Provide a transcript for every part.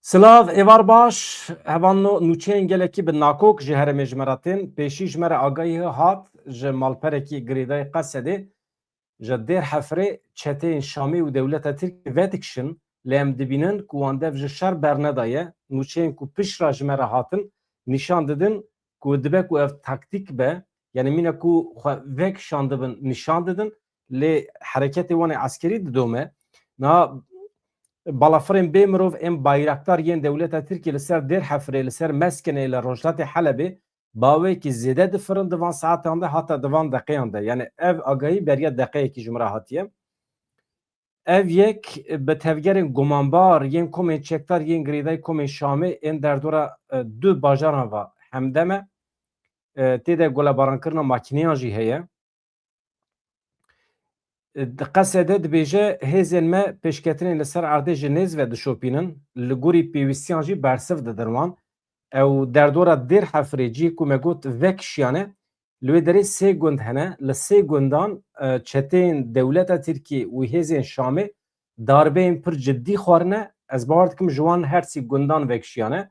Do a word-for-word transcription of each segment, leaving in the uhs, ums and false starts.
Silav, êvar baş. Hevalno, nûçeyên gelekî bi nakok ji herêmê ji me re tên. Pêşî ji me re agahî hat ji malperekî girêdayî Qesedê. Ji Dêr Hefrê çeteyên Şamê û dewleta Tirkiyê vedikişin, lê em dibînin ku wan dev ji şer bernedaye. Nûçeyên ku pişt re ji me re hatin nîşan didin ku dibe ku ev taktîk be, yanî mîna ku xwe vekişandibin nîşan didin, lê hereketê wan ê eskerî didome. Niha balafirên bê mirov ên bayraktar yên dewleta Tirkiyê li ser Dêr Hefrê, li ser Meskenê, li rojhilatê Helebê bawekî zêde difirin di van saetan de, heta di van deqeyan de. Yanî ev agahî beriya deqeyekî ji min re hatiye. Ev yek bi tevgerên gumanbar yên komên çekdar yên girêdayî komên Şamê ên derdora, e, du bajaran ve hemdem e. E, tê de golebarankirina makîneyan jî heye. E, di Qesede dibêje, hêzên me pêşketinên li ser erdê ji nêz ve dişopînin, li gorî pêwîstiyan jî bersiv didin wan. Ew derdora Dêr Hefrê, cihê ku me got vekişiyane, li wê derê sê gund hene. Li sê gundan, e, çeteyên dewleta Tirkiyê û hêzên Şamê darbeyên pir cidî xwarine. Ez bawer dikim ji wan her sê gundan vekişiyane.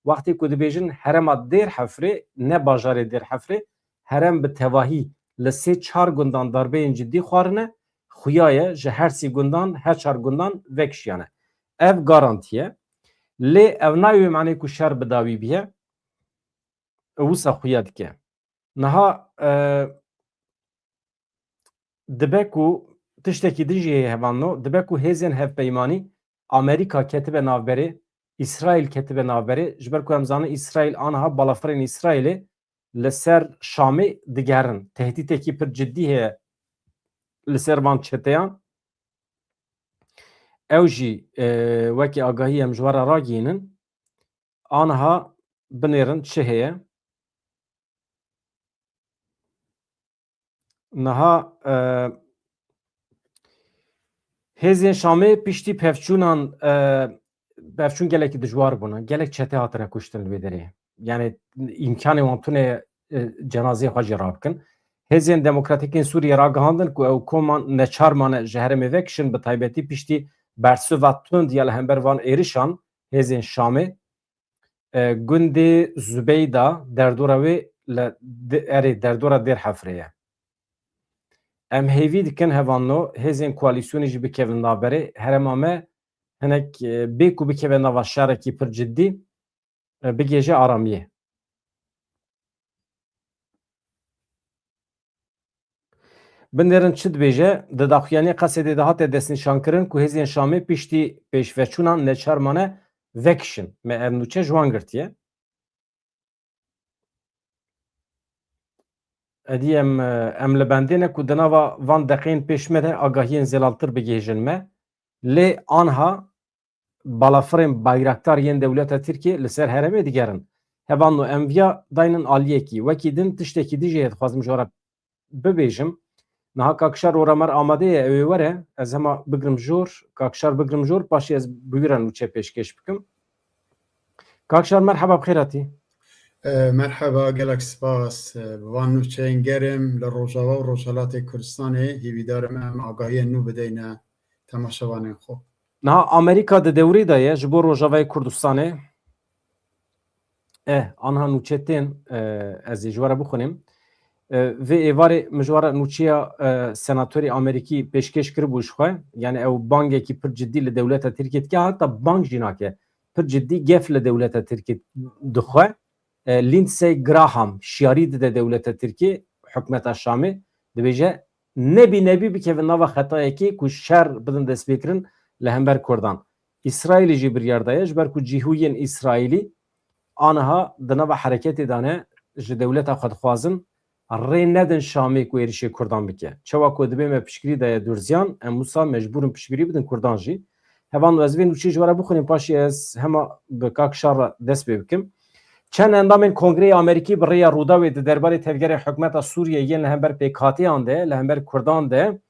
Wextê ku dibêjin herêma Dêr Hefrê, ne bajarê Dêr Hefrê, herêm bi tevahî li sê çar gundan darbeyên cidî xwarine, xuya ye ji her sê gundan, her çar gundan vekişiyane. Ev garantî ye. Lê ev nayê wê manê ku şer bi dawî bîye, wisa xuya dike. Niha, e, dibe ku tiştekî din jî heye hevalno, dibe ku hêzên hevpeymanî Amerîka ketibe navberê, Îsraîl ketibe navberê, ji ber ku em zanin Îsraîl aniha balafirên Îsraîlê li ser Şamê digerin. Tehdîtekî pir cidî heye li ser van çeteyan. Ew jî, e, wekî agahî em ji we re ragihînin. Aniha binêrin çi heye? Niha, e, hêzên Şamê piştî pevçûnan, e, pevçûn gelekî dijwar bûne. Gelek çete hatine kuştin li wê derê. Yani îmkanê wan tune, e, cenazeyê xwe jî rabikin. Hêzên Demokratîk ên Sûriyê ragihandin ku ew koman neçar mane ji herêmê vekişin, bi taybetî piştî bersiva tund ya li hember van êrişan hêzên Şamê, e, gundê Zubeyda derdora wê li di-, erê derdora Dêr Hefrê ye. Em hêvî dikin hevalno hêzên koalîsyonê jî bikevin navberê. Herêma me hinek, e, bê ku bikeve nava şerekî pir cidî, e, bigihêje aramiyê. Binêrin çi dibêje? Di daxuyaniyê Qesedê de hate destnîşankirin ku hêzên Şamê piştî pêşveçûnan neçar mane vekişin. Me ev nûçe ji wan girtiye. Edî em, em li bendê ne ku di nava van deqeyên pêş me de agahiyên zelaltir bigihêjin me. Lê anha balafirên bayraktar yên dewleta Tirkiyê li ser herêmê digerin. Hevalno em viya daynin aliyekî. Wekî din tiştekî dijî heye dixwazim ji we re bibêjim. Niha Kakşar Oremer amade ye, ew ê were. Ez hema bigrim jor, Kakşar bigrim jor, paşê ez bi wî re nûçe pêşkêş bikim. Kakşar, merheba, bi xêr hatî. E, merheba, gelek spas. E, bi van nûçeyên germ li Rojava û Rojhelatê Kurdistanê hêvîdar im em agahiyên nû bideyne temaşevanên xwe. Niha Amerîka di dewrê de ye ji bo Rojavayê Kurdistanê. Eh, anha nûçe tên, eh, ez ê ji we re bixwînim. Eh, vê êvarê min ji we re nûçeya, eh, senatorê Amerîkî pêşkêş kiribû ji xwe. Yani ew bangekî pir cidî li dewleta Tirkiyê dike, heta bang jî nake. Pir cidî gef li dewleta Tirkiyê dixwe. E, Lindsey Graham şiyarî dide dewleta Tirkiyê, hikûmeta Şamê, dibêje, nebî nebî bikevin nava xetayekê ku şer bidin destpêkirin li hember Kurdan. Îsraîlî jî biryar daye, ji ber ku cihûyên Îsraîlî aniha di nava hereketê de ne, ji dewleta xwe dixwazin rê nedin Şamê ku êrişê Kurdan bike. Çawa ku dibê me piştgirî daye Durziyan, em wisa mecbûr in piştgirî bidin Kurdan jî. Hevalno, ez vê nûçeyê ji we re bixwînim, paşê ez hema bi Kak Şar re dest pê bikim. Çend endamên Kongreyê Amerîkî bi rêya Rûdawê di derbarê tevgerê hikûmeta Sûriyê yên li hember pêkhateyan de, li hember Kurdan de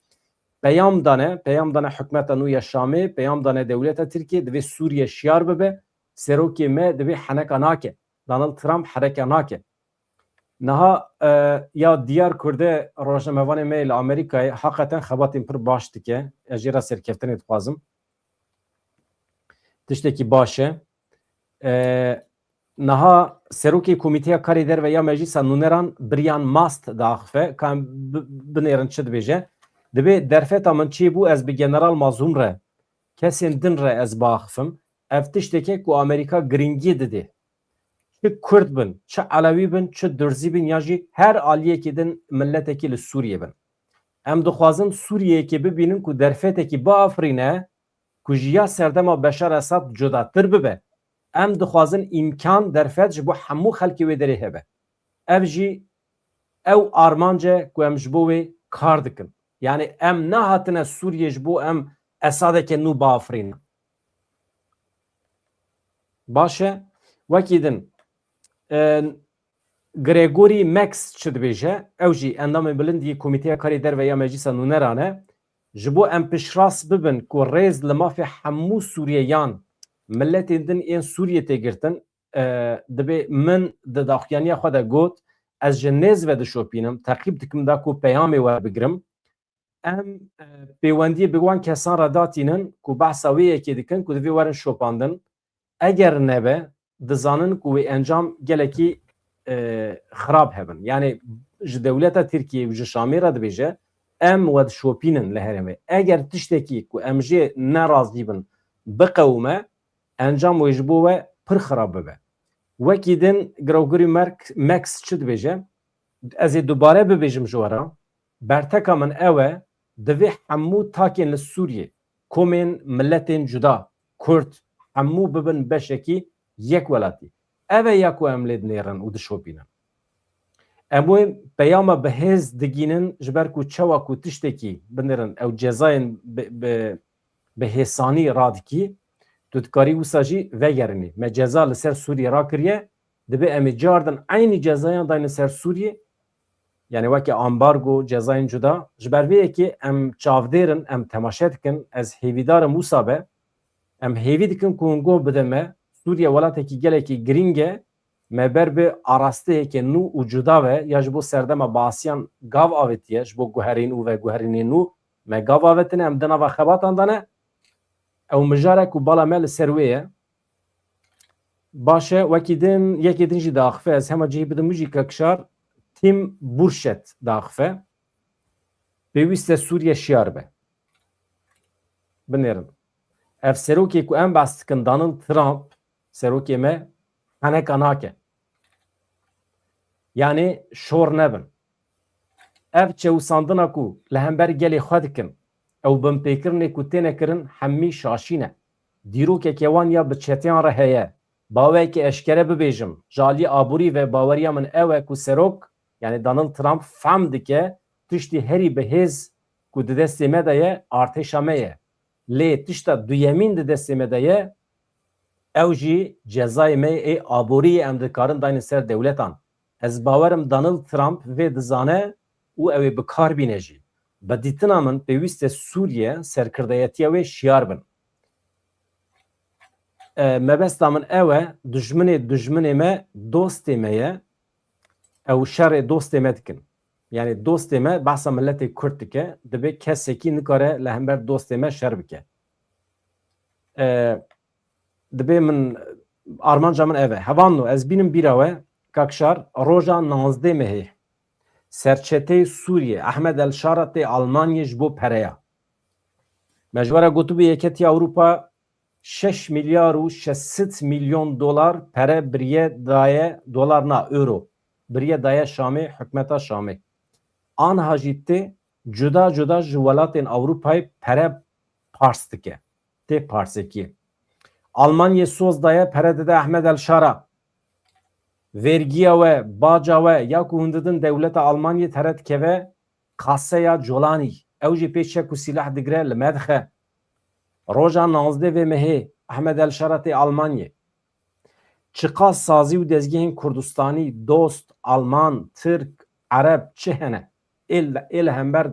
peyam dane, peyam dane hikûmeta nû ya Şamê, peyam dane dewleta Tirkiyê, divê Sûriye şiyar bibe, serokê me divê heneka nake. Donald Trump hereke nake. Niha, e, ya diyar kurde rojnamevanê me yê li Amerîkayê heqeten xebatên pir baş dike. Ez jê re serkeftinê dixwazim. Tiştekî baş e. E, niha serokê Komîteya Karê Derve ya Meclîsa Nûneran Brian Mast diaxife, ka em bi-, binêrin çi dibêje. Dibê derfeta min çêbû ez bi General Mazlûm re, kesên din re ez biaxifim. Ev tişteke ku Amerîka giringî didê. Çi Kurd bin, çi Elewî bin, çi Durzî bin ya jî her aliyekî din miletekî li Sûriyê bin. Em dixwazin Sûriyeyekê bibînin ku derfetekî biafirîne, ku ji ya serdema Beşar Esad cudatir bibe. Em dixwazin îmkan, derfet ji bo hemû xelkê wê derê hebe. Ev jî ew armanc e ku em ji bo wê kar dikin. Yanî em nehatine Sûriyê ji bo em Esadeke nû biafirînin. Baş e, wekî din, e, Gregory Max çi dibêje? Ew jî endamê bilind yê Komîteya Karê Derve ya Meclîsa Nûneran e. Ji bo em piştrast bibin ku rêz li mafê hemû Sûriyeyan, miletên din ên Sûriyê tê girtin, e, dibê min di daxuyaniya xwe de got, ez ji nêz ve dişopînim, teqîb dikim da ku peyamê werbigirim. Em, e, pêwendiyê bi wan kesan re datînin ku behsa wê yekê dikin ku divê werin şopandin. Eger nebe, dizanin ku wê encam gelekî, e, xirab hebin. Yanî ji dewleta Tirkiyê û ji Şamê re dibêje, em we dişopînin li herêmê. Eger tiştekî ku em jê nerazî bin biqewime, encam wê ji bo we pir xirab bibe. Wekî din Gregory Merk-, Max çi dibêje? Ez ê dubare bibêjim ji we re, berteka min ew e, divê hemû takên li Sûriyê, komên, miletên cuda, Kurd, hemû bibin beşekî yek welatî. Ev e ya ku em lê dinêrin û dişopînin. Em wê peyama bi hêz digînin, ji ber ku çawa ku tiştekî binêrin, ew cezayên bi, bi, bi hêsanî radikî, tu dikarî wisa jî vegerinî. Me ceza li ser Sûriyê rakiriye, dibe em ê cardin eynî cezayan dayne ser Sûriyê, yanî weke ambargo, cezayên cuda. Ji ber vê yekê em çavdêr in, em temaşe dikin. Ez hêvîdar im wisa be. Em hêvî dikin ku hûn guh bidin me. Sûriye welatekî gelekî girîng e. Me ber bi arasteyeke nû û cuda ve ya ji bo serdema Baasiyan gav avêtiye, ji bo guherîn û veguherînên nû me gav avetine, em di nava xebatan de ne. Ew mijare ku bala me li ser wê ye. Baş e, wekî din, yekê din jî diaxife, ez hema cihî bidim wî jî, Kakşar, Tim Burchett diaxife. Pêwîst e Sûriye şiyar be. Binêrin. Ev serokê ku em behs dikin, Donald Trump, serokê me, heneka nake. Yanî şor nebin. Ev çewisandina ku li hember gelê xwe dikin, ew binpêkirinê ku têne kirin hemî şaşî ne. Dîrokeke wan ya bi çeteyan re heye. Baweyeke eşkere bibêjim, ji aliyê aborî ve baweriya min ew e ku serok, yanî Donald Trump, fehm dike tiştî herî bi hêz ku di destê me de ye, artêşa me ye. Lê tişta duyemîn di destê me de ye, ew jî cezayê me yê aborî yê em dikarin daynin ser dewletan. Ez bawer im Donald Trump vê dizane û ew ê bi kar bîne jî. Bi dîtina min pêwîst e Sûriye serkirdeyetiya wê şiyar bin. E, mebesta min ew e, dijminê dijminê me dostê me ye. Ew şerê dostê me dikin. Yanî dostê me behsa miletê Kurd dike, dibê kesekî nikare li hember dostê me şer bike. E, dibê min, armanca min ev e. Hevalno, ez bînim bîra we, Kakşar, roja navzdeh mehê serçeteyê Sûriyê, Ehmed El Şara tê Almanyê ji bo pereya. Me ji we re gotibû Yeketiya Ewropa şeş milyar û şeş sed milyon dolar pere biriye daye, dolar na, euro, biriye daye Şamê, hikûmeta Şamê. Anha jî tê cuda cuda ji welatên Ewropayê pere pars dike. Tê parsekî. Almanyê soz daye, pere dide Ehmed El Şara. Vergiya we, baca we, ya ku hûn didin dewleta Almanyê, tere dikeve kaseya colanî. Ew jî pê çek û sîlah digire, li me dixe. Roja navzdeh vê mehê Ehmed El Şara tê Almanyê. Çiqas sazî û dezgehên Kurdistanî, dost, Alman, Tirk, Ereb, çi hene, ê li, ê li hember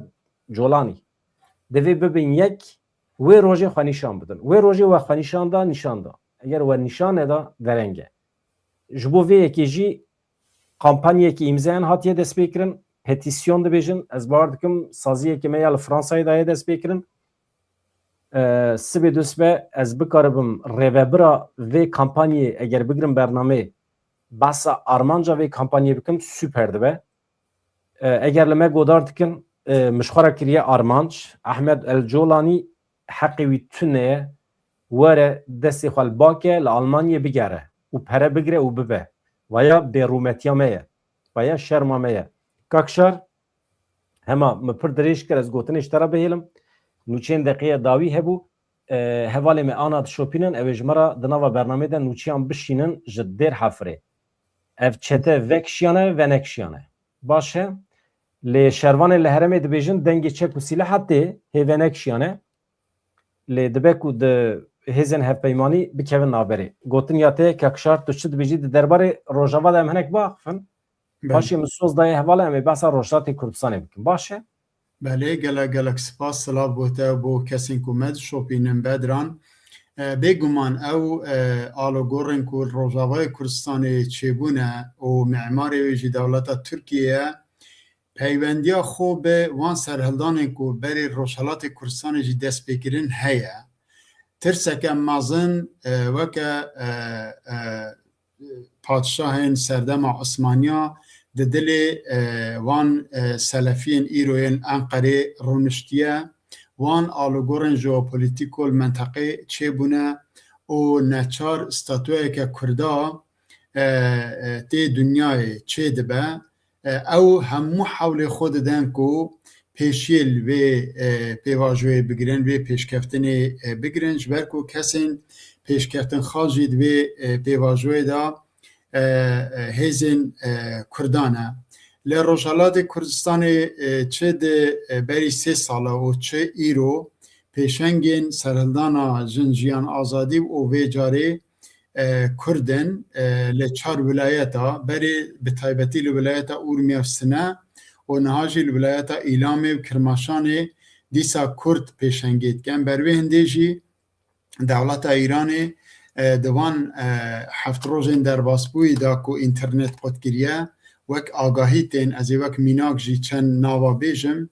colanî. Divê bibin yek, wê rojê xwe nîşan bidin. Wê rojê we xwe nîşan da, nîşan da. Eger we nîşan neda, dereng e. Ji bo vê yekê jî kampanyayekî îmzeyan hatiye destpêkirin, petîsyon dibêjin. Ez bawer dikim saziyeke me ya li Fransayê daye destpêkirin. E, sibê dusbe ez bikaribim rêvebira vê kampanyê eger bigrim bernameyê, behsa armanca vê kampanyê bikim, super dibe. E, eger li me godar dikin, e, min ji xwe re kiriye armanc, Ehmed El Colanî heqê wî tune ye, were destê xwe li ba ke li Almanyê bigere û pere bigire û bibe. Vaya bêrûmetiya me ye. Vaya şerma me ye. Kakşar, hema min pir dirêj kir, ez gotinê ji te re bihêlim. Nûçeyên deqiyê dawî hebû. E, hevalê me ana dişopînin, ew ê ji me re di nava bernamê de nûçeyan bişînin ji Dêr Hefirê. Ev çete vekişiyane, venekişiyane. Baş e. Lê şervanên li herêmê dibêjin dengê çek û sîleha tê, hê venekişiyane. Lê dibe ku di hêzên hevpeymanî bikevin navberê. Gotin ya te, Kakşar, tu çi dibêjî di derbarê Rojava de em hinek biaxifin? Belê. Paşê min soz daye hevala, em ê behsa Rojhilatê Kurdistanê bikin. Baş e? Belê, gelek, gelek spas. Silav bo te û bo kesên ku me dişopînin, Bedran. E, bêguman ew, e, alogorên ku li Rojavayê Kurdistanê çêbûne û mimarê wê jî dewleta Tirkiye ye, peywendiya xwe bi wan serhildanên ku berê Rojhilatê Kurdistanê jî dest pê kirin heye. Tirseke mezin, e, weke, e, e, padşahên serdema Osmaniya di dilê, e, wan, e, selefiyên îro yên Enqerê rûniştiye. Wan alûgorên jeopolîtîk û li menteqê çêbûne û neçar statuyeke Kurda, e, e, tê dinyayê çêdibe. E, ew hemû hewlê xwe didin ku pêşiyê li vê, e, pêvajoyê bigirin, vê pêşkeftinê, e, bigirin, ji ber ku kesên pêşkeftinxwaz jî di vê, e, pêvajoyê de, e, e, hêzên, e, Kurdan e. Li Rojhelatê Kurdistanê, e, çi di, e, berî sê sala û çi îro pêşengên serhildana jin, jiyan, azadî û vê carê e, Kurd in, e, li çar wilayeta, berê bi taybetî li wilayeta Urmiya, Sine û niha jî li wilayeta Îlamê û Kirmaşanê dîsa Kurd pêşengê dikin. Ber wê hindê jî dewleta Îranê, e, di van, e, heft rojên derbasbûyî de ku înternet qut kiriye, wek agahî tên, ez ê wek mînak jî çend nava bêjim,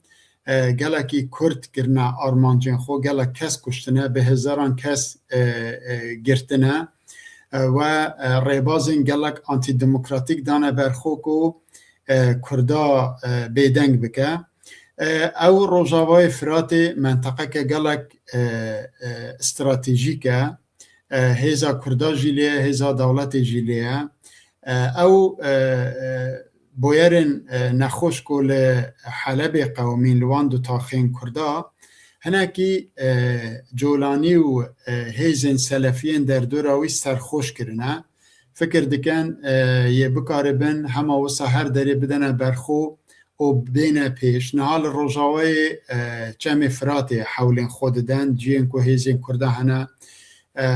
e, gelekî Kurd kirine armancên xwe, gelek kes kuştine, bi hezaran kes, e, e, girtine, e, we, e, rêbazên gelek antîdemokratîk dane ber xwe ku, e, Kurda, e, bêdeng bike. E, ew Rojavayê Firatê menteqeke gelek, e, e, stratejîk e. E, hêza Kurda jî lê ye, hêza dewletê jî lê ye. E, ew, e, e, boyerên, e, nexweş ku li Helebê qewimîn, li wan du taxên Kurda, hinekî, e, Colanî û, e, hêzên selefiyên derdora wî serxweş kirine. Fikir dikin, e, yê bikaribin hema wisa her derê bidene ber xwe û bêne pêş. Niha li Rojavayê, e, Çemê Firatê hewlên xwe didin, ciyên ku hêzên Kurda hene, e, e,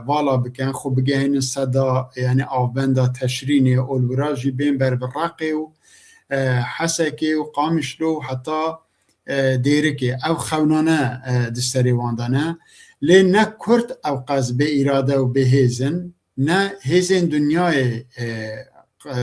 vala bikin, xwe bigehînin seda, yanî avbenda Teşrînê û li wira jî bên ber bi Reqê û, e, Hesekê û Qamişlo û heta, e, Dêrikê. Ev xewnane, e, di serê wan de ne. Lê ne Kurd ew qas bê îrade û bê hêz in, ne hêzên dinyayê, e, e,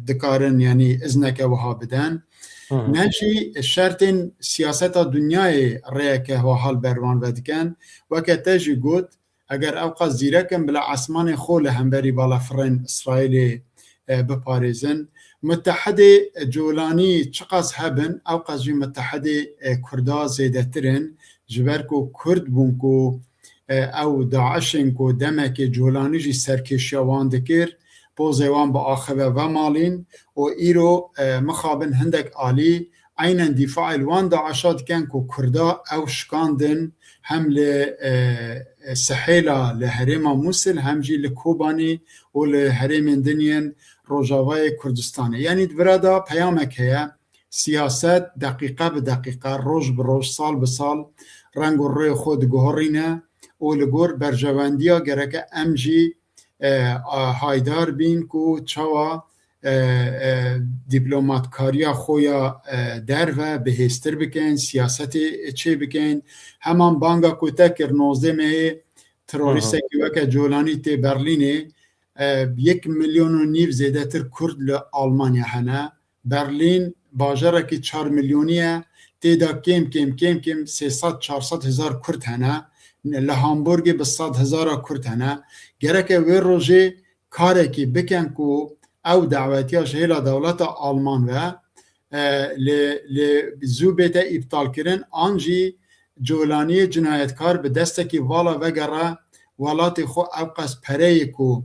dikarin, yanî izneke wiha bidin, Hı hı. ne jî şertên siyaseta dinyayê rêyeke wiha li ber wan vedikin. Weke te jî got, eger ew qas zîrek in, bila esmanê xwe li hemberî balafirên Îsraîlê, e, biparêzin. Mitehidê Colanî çiqas hebin, ew qas jî mitehidê, e, Kurda zêdetir in, ji ber ku Kurd bûn ku, e, ew DAIŞ'ên ku demekê Colanî jî serkêşiya wan dikir, pozê wan biaxive vemalîn û îro, e, mixabin hindek alî eynen dîfaê li wan DAIŞ'a dikin ku Kurda ew şikandin hem li, e, e, Sihêla li herêma Mûsil hem jî li Kobanî û li herêmên din yên Rojavayê Kurdistanê. Yanî di vira de peyamek heye, siyaset deqîqe bi deqîqe, roj bi roj, sal bi sal reng û rûyê xwe diguherîne û li gor berjewendiya gereke em jî, e, a, haydar bîn ku çawa, e, e, dîplomatkariya xwe ya, e, derve bihêztir bikin, siyasetê çê bikin. Heman banga ku te kir, nozdeh mehê terorîstekî Hı hı. weke Colanî tê Berlînê, e, yek milyon û nîv zêdetir Kurd li Almanya hene. Berlîn bajarekî çar milyonî ye, tê de kêm kêm, kêm kêm sê sed çar sed hezar Kurd hene. Li Hamburgê bi sed hezara Kurd hene. Gereke wê rojê karekî bikin ku ew dawetiya ji hêla dewleta Alman ve, e, li, li zû bête îptalkirin, an jî colaniyê cinayetkar bi destekî vala vegere welatê xwe, ew qas pereyê ku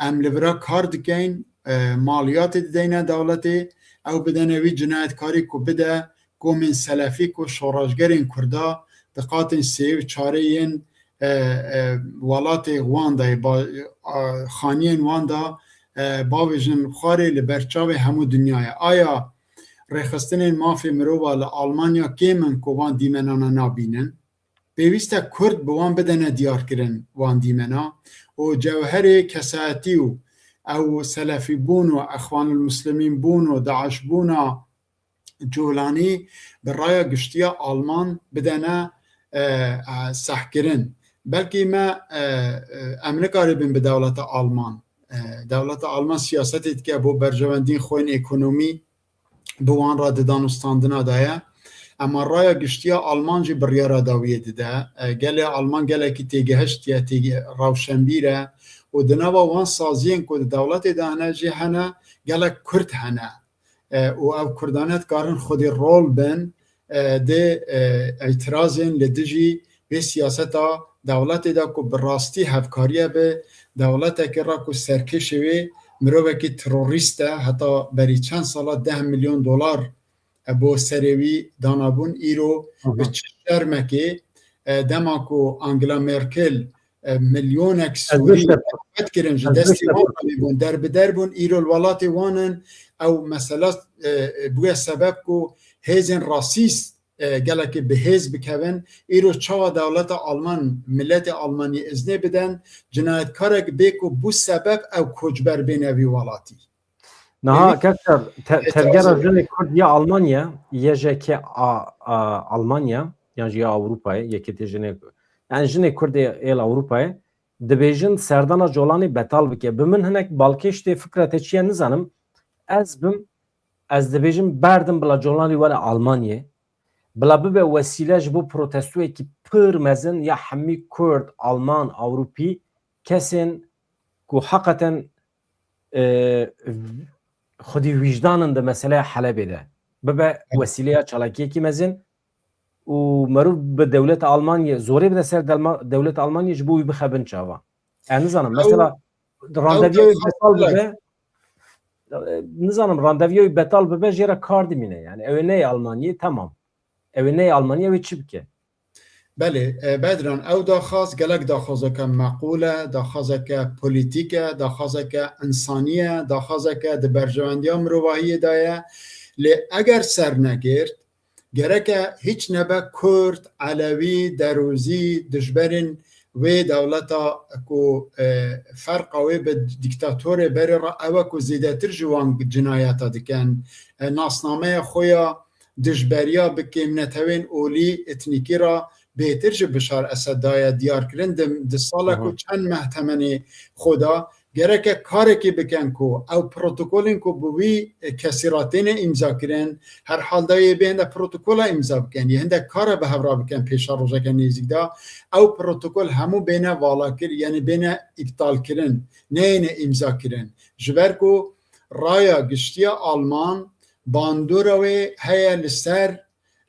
em li vira kar dikeyn, e, maliyatê dideyne dewletê, ew bidene wî cinayetkarî ku bide komên selefî ku şoreşgerên Kurda di qatên sê û çarê yên, e, e, welatê wan de, ba-, a, xaniyên wan de, e, bavêjin xwarê li ber çavê hemû dinyayê. Aya rêxistinên mafê mirova li Almanya kêm in ku van dîmenana nabînin? Pêwîst e Kurd bi wan bidene diyarkirin wan dîmena û cewherê kesayetî û ew selefîbûn û exwanulmuslimînbûn û daişbûna colanî bi raya giştiya Alman bidene, e, e, sehkirin. Belkî me, e, e, em nikaribin bi dewleta Alman. E, dewleta Alman siyasetê dike bo berjewendiyên xwe yên ekonomî, bi wan re di danûstandina de ye. Ema raya giştiya Alman jî biryara dawiyê dide. E, gelê Alman gelekî têgihiştiye, têge-, rewşenbîr e û di nava wan saziyên ku di dewletê de hene jî hene gelek Kurd hene. E, û ev Kurdan dikarin xwedî rol bin, e, di, e, îtirazên li dijî vê siyaseta dewletê de ku bi rastî hevkariye bi dewletekê re ku serkêşê wê mirovekî terorîst e, heta berî çend sala deh milyon dolar, e, bo serê wî danabûn, îro Hı hı. bi çi şermekê, e, dema ku Angela Merkel, e, milyonek Ez Sûrî wişte- dawet kirin ji Ez destê wişte- wan re bûn, derbider bûn, îro li welatê wan in, ew mesela, e, e, bûye sebeb ku hêzên rasîst, e, gelekî bi hêz bikevin, îro çawa dewleta Alman, miletê Almanî iznê biden, cinayetkarek bê ku bû sebeb ew koçber bêne vî welatî. Niha Pêwîst Kevser, te-, heta tevgera ez jinê Kurd ya Almanya, Y J K A, a, Almanya, yan jî ya Ewropayê, Yekîtî Jinê, yani jinê Kurd ê, êl Ewropayê, dibêjin serdana Colanî betal bike. Bi min hinek balkêş tê, fikra te çi ye nizanim. Ez bim, ez dibêjim berdim bila Colanî were Almanyê. Bila bibe wesîle ji bo protestoyekî pir mezin ya hemî Kurd, Alman, Ewropî, kesên ku heqeten, e, xwedî wîjdan in di meseleya Helebê de. Bibe wesîleya çalakiyekî mezin û meriv bi dewleta Almanyê, zorê bide ser delma-, dewleta Almanyê ji bo wî bixe bin çavan. Ez nizanim, Ew, mesela ew randeviya wî daxwaz betal bile bibe, e, nizanim, randeviya wî betal bibe, jê re kar dimîne yani. Ew ê neyê Almanyê, temam. Ew ê neyê Almanyê, ew ê çi bike? Belê, e, Bedran, ew daxwaz gelek daxwazeke meqûl e, daxwazeke polîtîk e, daxwazeke însanî ye, daxwazeke di berjewendiya mirovahiyê de ye. Lê eger sernegirt, gereke hîç nebe Kurd, Elewî, Derûzî, dijberên wê dewleta ku, e, ferqa wê bi dîktatorê berê re ew e ku zêdetir ji wan cinayeta dikin. E, nasnameya xwe ya dijberiya bi kêmnetewên olî etnîkî re bêtir ji Bişar Esed daye diyar kirin. Di, di sala Aha. ku çend meh temenê xwe da, gereke karekî bikin ku ew protokolên ku bi wî kesî re têne îmza kirin, herhalde yê bê hinde protokola îmza bikin, yê hinde kare bi hev re bikin pêşerojeke nêzîk de, ew protokol hemû bêne valakir, yani bêne îptal kirin, neyêne îmza kirin. Ji ber ku raya giştiya Alman bandora wê heye li ser,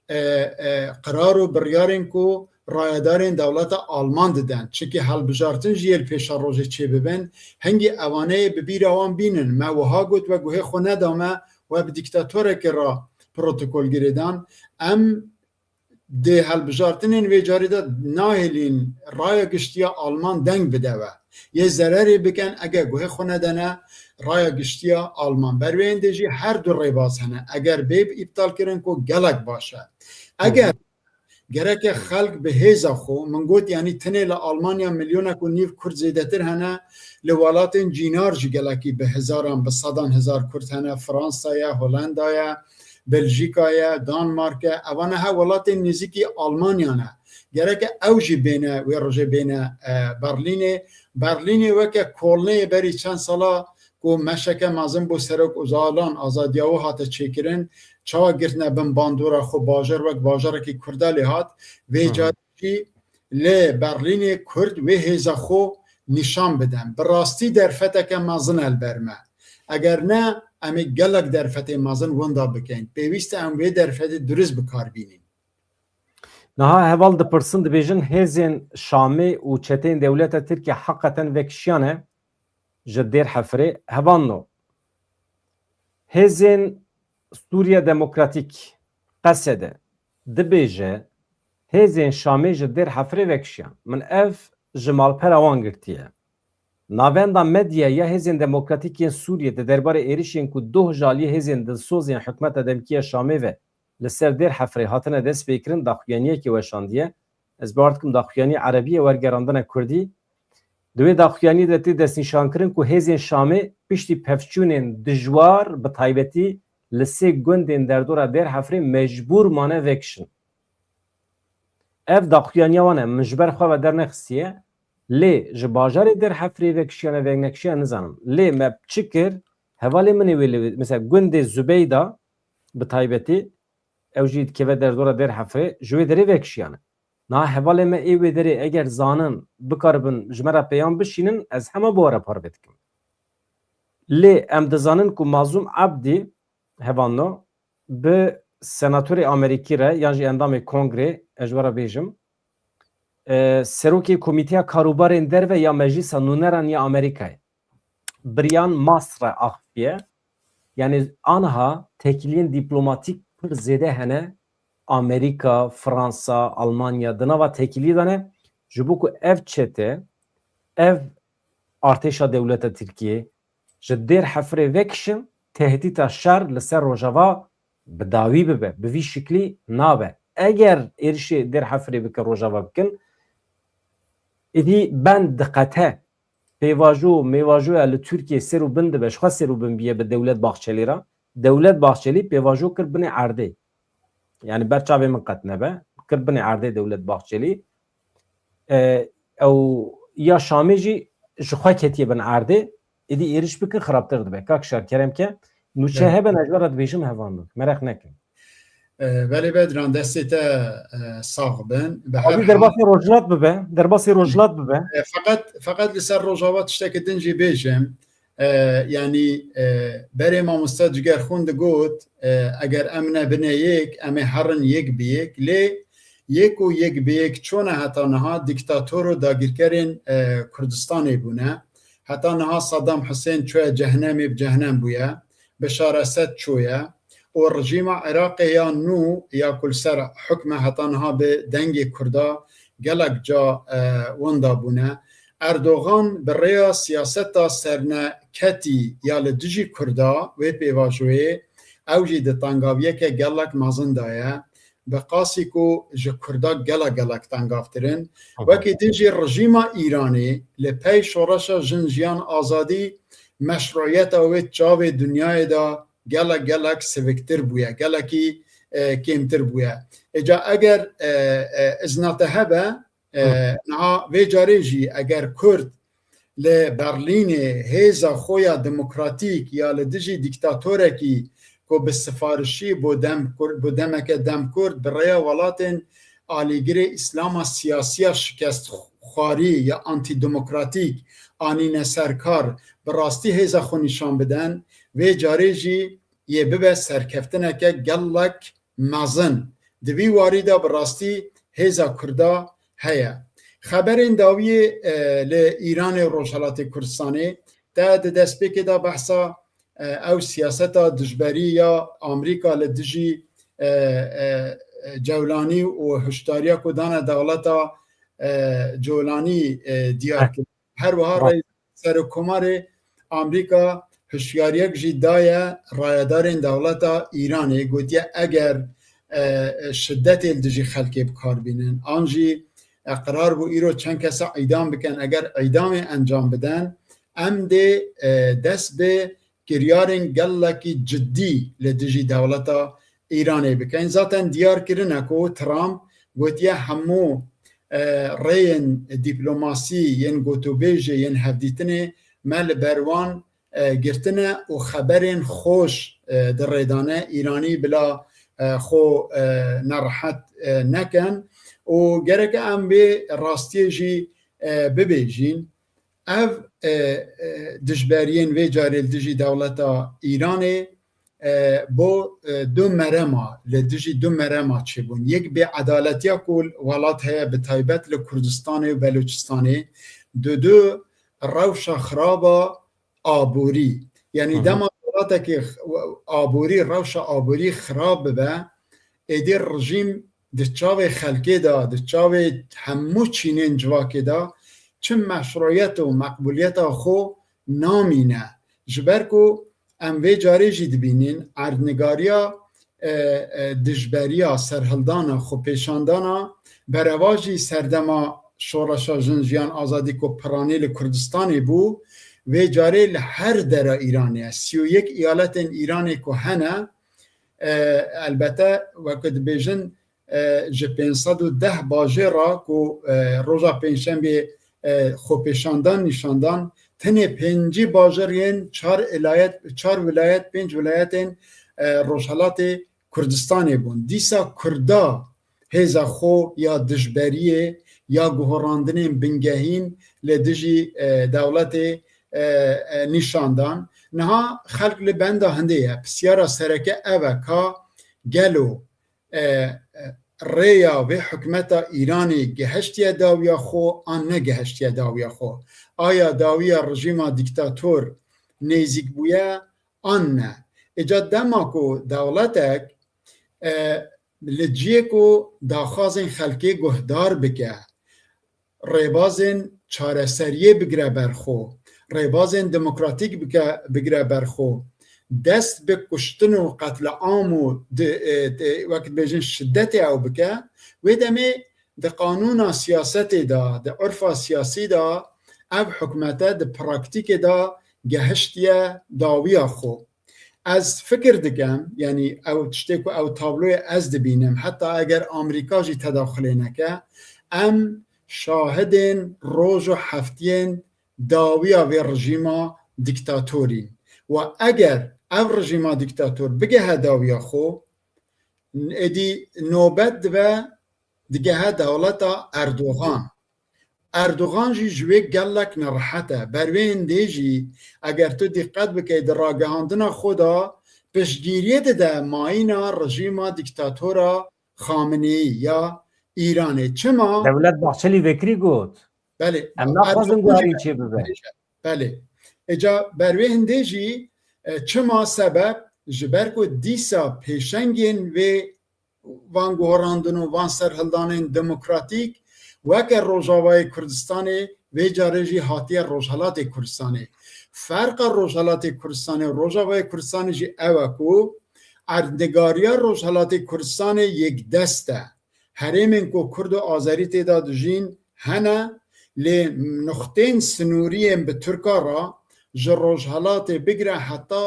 e, e, qerar û biryarên ku rayedarên dewleta Alman didin. Çimkî hilbijartin jî yê li pêşerojê çêbibin, hingî evaneyê bi bîra wan bînin. Me wiha got, we guhê xwe neda me, we bi dîktatorekê re protokol girêdan. Em di hilbijartinên vê carî de nahêlîn raya giştiya Alman deng bide we. Yê zererê bikin, eger guhê xwe nedene raya giştiya Alman. Ber wê hindê jî her du rêbaz hene. Eger bê bi îptal kirin ku gelek baş e. Eger gereke xelk bi hêza xwe, min got, yanî tenê li Almanya milyonek û nîv Kurd zêdetir hene, li welatên cînar jî gelekî bi hezaran, bi sedan hezar Kurd hene, Fransa ye, Holenda ye, Beljîka ye, Danmark e, evane he welatên nêzîkî Almanya ne. Gereke ew jî bêne, wê rojê bêne, e, Berlînê. Berlînê weke Kolnê berî çend sala ku meşeke mezin bo Serok Ocalan, azadiya wî hate çêkirin, çawa girtine bin bandora xwe, bajar wek bajarekî Kurda lê hat, vê Hı hı. carî jî li Berlînê Kurd wê hêza xwe nîşan bidin. Bi rastî derfeteke mezin e li ber me. Eger ne, em ê gelek derfetê mezin winda bikein. Pêwîst e em wê derfetê durist bi kar bînin. Niha heval dipirsin, dibêjin hêzên Şamê û çeteyên dewleta Tirkiye heqeten vekişiyane ji Dêr Hefirê. Hevalno, hêzên Sûriye Demokratîk, Qesede, dibêje hêzên Şamê ji Dêr Hefirê vekişiyan. Min ev ji malpera wan girtiye. Navenda medya ya Hêzên Demokratîk yên Sûriyê di derbarê êrişên ku doh ji aliyê hêzên dilsoz yên hikûmeta demkî ya Şamê ve li ser Dêr Hefirê hatine destpêkirin, daxuyaniyekê weşandiye. Ez bawer dikim daxuyanî erebî ye, wergerandine kurdî. Di wê daxuyaniyê de tê destnîşankirin ku hêzên Şamê piştî pevçûnên dijwar, bi taybetî li sê gundên derdora Dêr Hefirê mecbûr mane vekişin. Ev daxuyaniya wan e, min ji ber xwe ve dernexistiye. Lê ji bajarê Dêr Hefirê vekişiyane, venekişiyane nizanim. Lê me çi kir? Hevalê min ê wê li, mesela gundê Zubeyda bi taybetî, ew jî dikeve derdora Dêr Hefirê, ji wê derê vekişiyane. Niha hevalê me ê wê derê eger zanin, bikaribin ji me re peyam bişînin, ez hema bi we re parve dikim. Lê em dizanin ku Mazlûm Ebdî, hevalno, bi senatorê Amerîkî re yan jî endamê kongrê, ez ji we re bêjim, e, serokê Komîteya Karûbarên Derve ya Meclîsa Nûneran ya Amerîkayê, Brian Mast re axifiye. Yani aniha têkiliyên dîplomatîk pir zêde hene. Amerîka, Fransa, Almanya di nava têkiliyê de ne. Ji bo ku ev çete, ev artêşa dewleta Tirkiyê ji Dêr Hefirê vekişin, tehdîta şer li ser Rojava bi dawî bibe, bi vî şiklî nabe. Eger êrişê Dêr Hefirê bikin, Rojava bikin, êdî bend diqete. Pêvajo, mêvajoya li Tirkiyê ser û bin dibe, ji xwe ser û bin biye bi Dewlet Bahçelî re. Dewlet Bahçelî pêvajo kir binê erdê. Yani ber çavê min qet nebe. Kir binê erdê Dewlet Bahçelî. E, ew ya Şamê jî ji xwe ketiye bin erdê. Êdî êriş bikin xirabtir dibe. Kak Şar, kerem ke. Nûçe Evet. hebe, ez ji we re dibêjim hevalno. Mereq nekin. E, belê Bedran, destê te, e, sax bin. Bi her Abi hal derbasê Rojhilat bibe. Derbasê Rojhilat bibe. E, feqet, feqet li ser Rojava tiştekî din jî bêjim. E, yanî, e, berê mamoste Cigerxûn digot, e, eger em nebine yek, em ê herin yek bi yek. Lê yek û yek bi yek çûne heta niha dîktator û dagîrkerên, e, Kurdistanê bûne. Heta niha Saddam Husên çûye cehnemê, bi cehnem bûye. Beşar Esed çûye. Û rejîma Iraqê ya nû ya ku li ser hukm e heta niha bi dengê Kurda gelek ca, e, winda bûne. Erdogan bi rêya siyaseta serneketî ya li dijî Kurda wê pêvajoyê ew jî di tengaviyeke gelek mezin de ye. Bi qasî ku ji Kurda gelek gelek tengavtir in. Aha. Wekî din jî rejîma Îranê li pey şoreşa Jin Jiyan Azadî meşruiyeta wê çavê dinyayê de gelek gelek siviktir bûye, gelekî, e, kêmtir bûye. Îca eger, e, e, izna te hebe, e, Hı. niha vê carê jî eger Kurd li Berlînê hêza xwe ya demokratîk ya li dijî dîktatorekî ku bi sifarişî bo dem Kurd, bo demeke dem Kurd bi rêya welatên alîgirê Îslama siyasiya şikestxwarî ya antîdemokratîk anîne ser kar, bi rastî hêza xwe nîşan bidin, vê carê jî yê bibe serkeftineke gelek mezin. Di vî warî de bi rastî hêza Kurda heye. Xeberên dawiyê, e, li Îranê û Rojhelatê Kurdistanê, te di destpêkê de behsa, e, ew siyaseta dijberî ya Amerîka li dijî, e, e, e, Cewlanî û hişdariya ku dane dewleta, e, Colanî, e, diyar kir. Her wiha Rast. Rê-, Serokkomarê Amerîka hişyariyek jî daye rayedarên dewleta Îranê, gotiye eger, e, e, şidetê li dijî xelkê bi kar bînin, an jî, e, qerar bû îro çend kesa îdam bikin, eger îdamê encam bidin, em dê, e, dest bi kiryarên gelekî cidî li dijî dewleta Îranê bikin. Zaten diyar kirine ku Trump gotiye hemû, e, rêyên dîplomasî, yên gotûbêjê, yên hevdîtinê me li ber wan e, girtine û xeberên xweş, e, di rê de ne. Îranî bila, e, xwe, e, nerehet, e, nekin û gereke em vê rastiyê jî, e, bibêjin. Ev, e, e, dijberiyên vê carê li dijî dewleta Îranê, e, bo, e, du merema, li dijî du merema çêbûn. Yek bêedaletiya ku welat heye, bi taybet li Kurdistanê û Belûçistanê, dudu rewşa xiraba aborî. Yanî Hı hı. dema welatekê x-, aborî, rewşa aborî xirab bibe, êdî rejîm di çavê xelkê de, di çavê hemû çînên civakê de çi meşrûyet û meqbûliyeta xwe namîne. Ji ber ku em vê carê jî dibînin, erdnigariya, e, e, dijberiya, serhildana, xwepêşandana, berevajî serdema Şoreşa Jin Jiyan Azadî ku piranî li Kurdistanê bû, vê carê li her dera Îranê ye. Sî û yek eyaletên Îranê ku hene, e, elbete, weke dibêjin, e, ji pênc sed û deh bajêra ku, e, roja Pêncşembê, e, xwepêşandan nîşandan, tenê pêncî bajêr yên çar elayet, çar wilayet, pênc wilayetên, e, Rojhelatê Kurdistanê bûn. Dîsa Kurda hêza xwe ya dijberiyê, ya guherandinên bingehîn li dijî, e, dewletê, e, e, nîşandan. Niha xelk li benda hindê ye. Pisyara sereke ev e ka gelo, e, e, rêya vê hikûmeta Îranê gehiştiye dawiya xwe an negehiştiye dawiya xwe? Aya dawiya rejîma dîktator nêzîk bûye an ne? Îca dema ku dewletek, e, li ciyê ku daxwazên xelkê guhdar bike, rêbazên çareseriyê bigire ber xwe, rêbazên demokratîk bike, bigire ber xwe, dest bi kuştin û qetliam û di, e, di, wek dibêjin şidetê ew bike, wê demê di qanûna siyasetê de, di urfa siyasî de ev hikûmete di praktîkê de gehiştiye dawiya xwe. Ez fikir dikim, yanî ew tiştê ku ew tabloyê ez dibînim, heta eger Amerîka jî tedaxulê neke, em şahidên roj û heftiyên dawiya vê rejîma dîktatorîn. Wa eger ev rejîma dîktator bigehe dawiya xwe, êdî nobet dibe digehe dewleta Erdogan. Erdogan jî ji wê gelek nerehet e. Ber wê hindê jî, eger tu dîqet bikey di ragihandina xwe de, piştgiriyê dide mayîna rejîma dîktatora Xameneî ya Îranê. Çima? Devlet Bahçelî vekirî got. Belê. Em naxwazin Erdogan guharî jî çê bibe. Belê. Îca ber wê hindê jî, e, çima sebep? Ji ber ku dîsa pêşengên vê van guherandin û van serhildanên demokratîk weke Rojavayê Kurdistanê, vê carê jî hatiye Rojhelatê Kurdistanê. Ferqa Rojhelatê Kurdistanê û Rojavayê Kurdistanê jî ew e ku erdnigariya Rojhelatê Kurdistanê yekdest e. Herêmên ku Kurd û Azerî tê de dijîn hene, lê nuxtên sinûrî yên bi Tirka re ji Rojhelatê bigire heta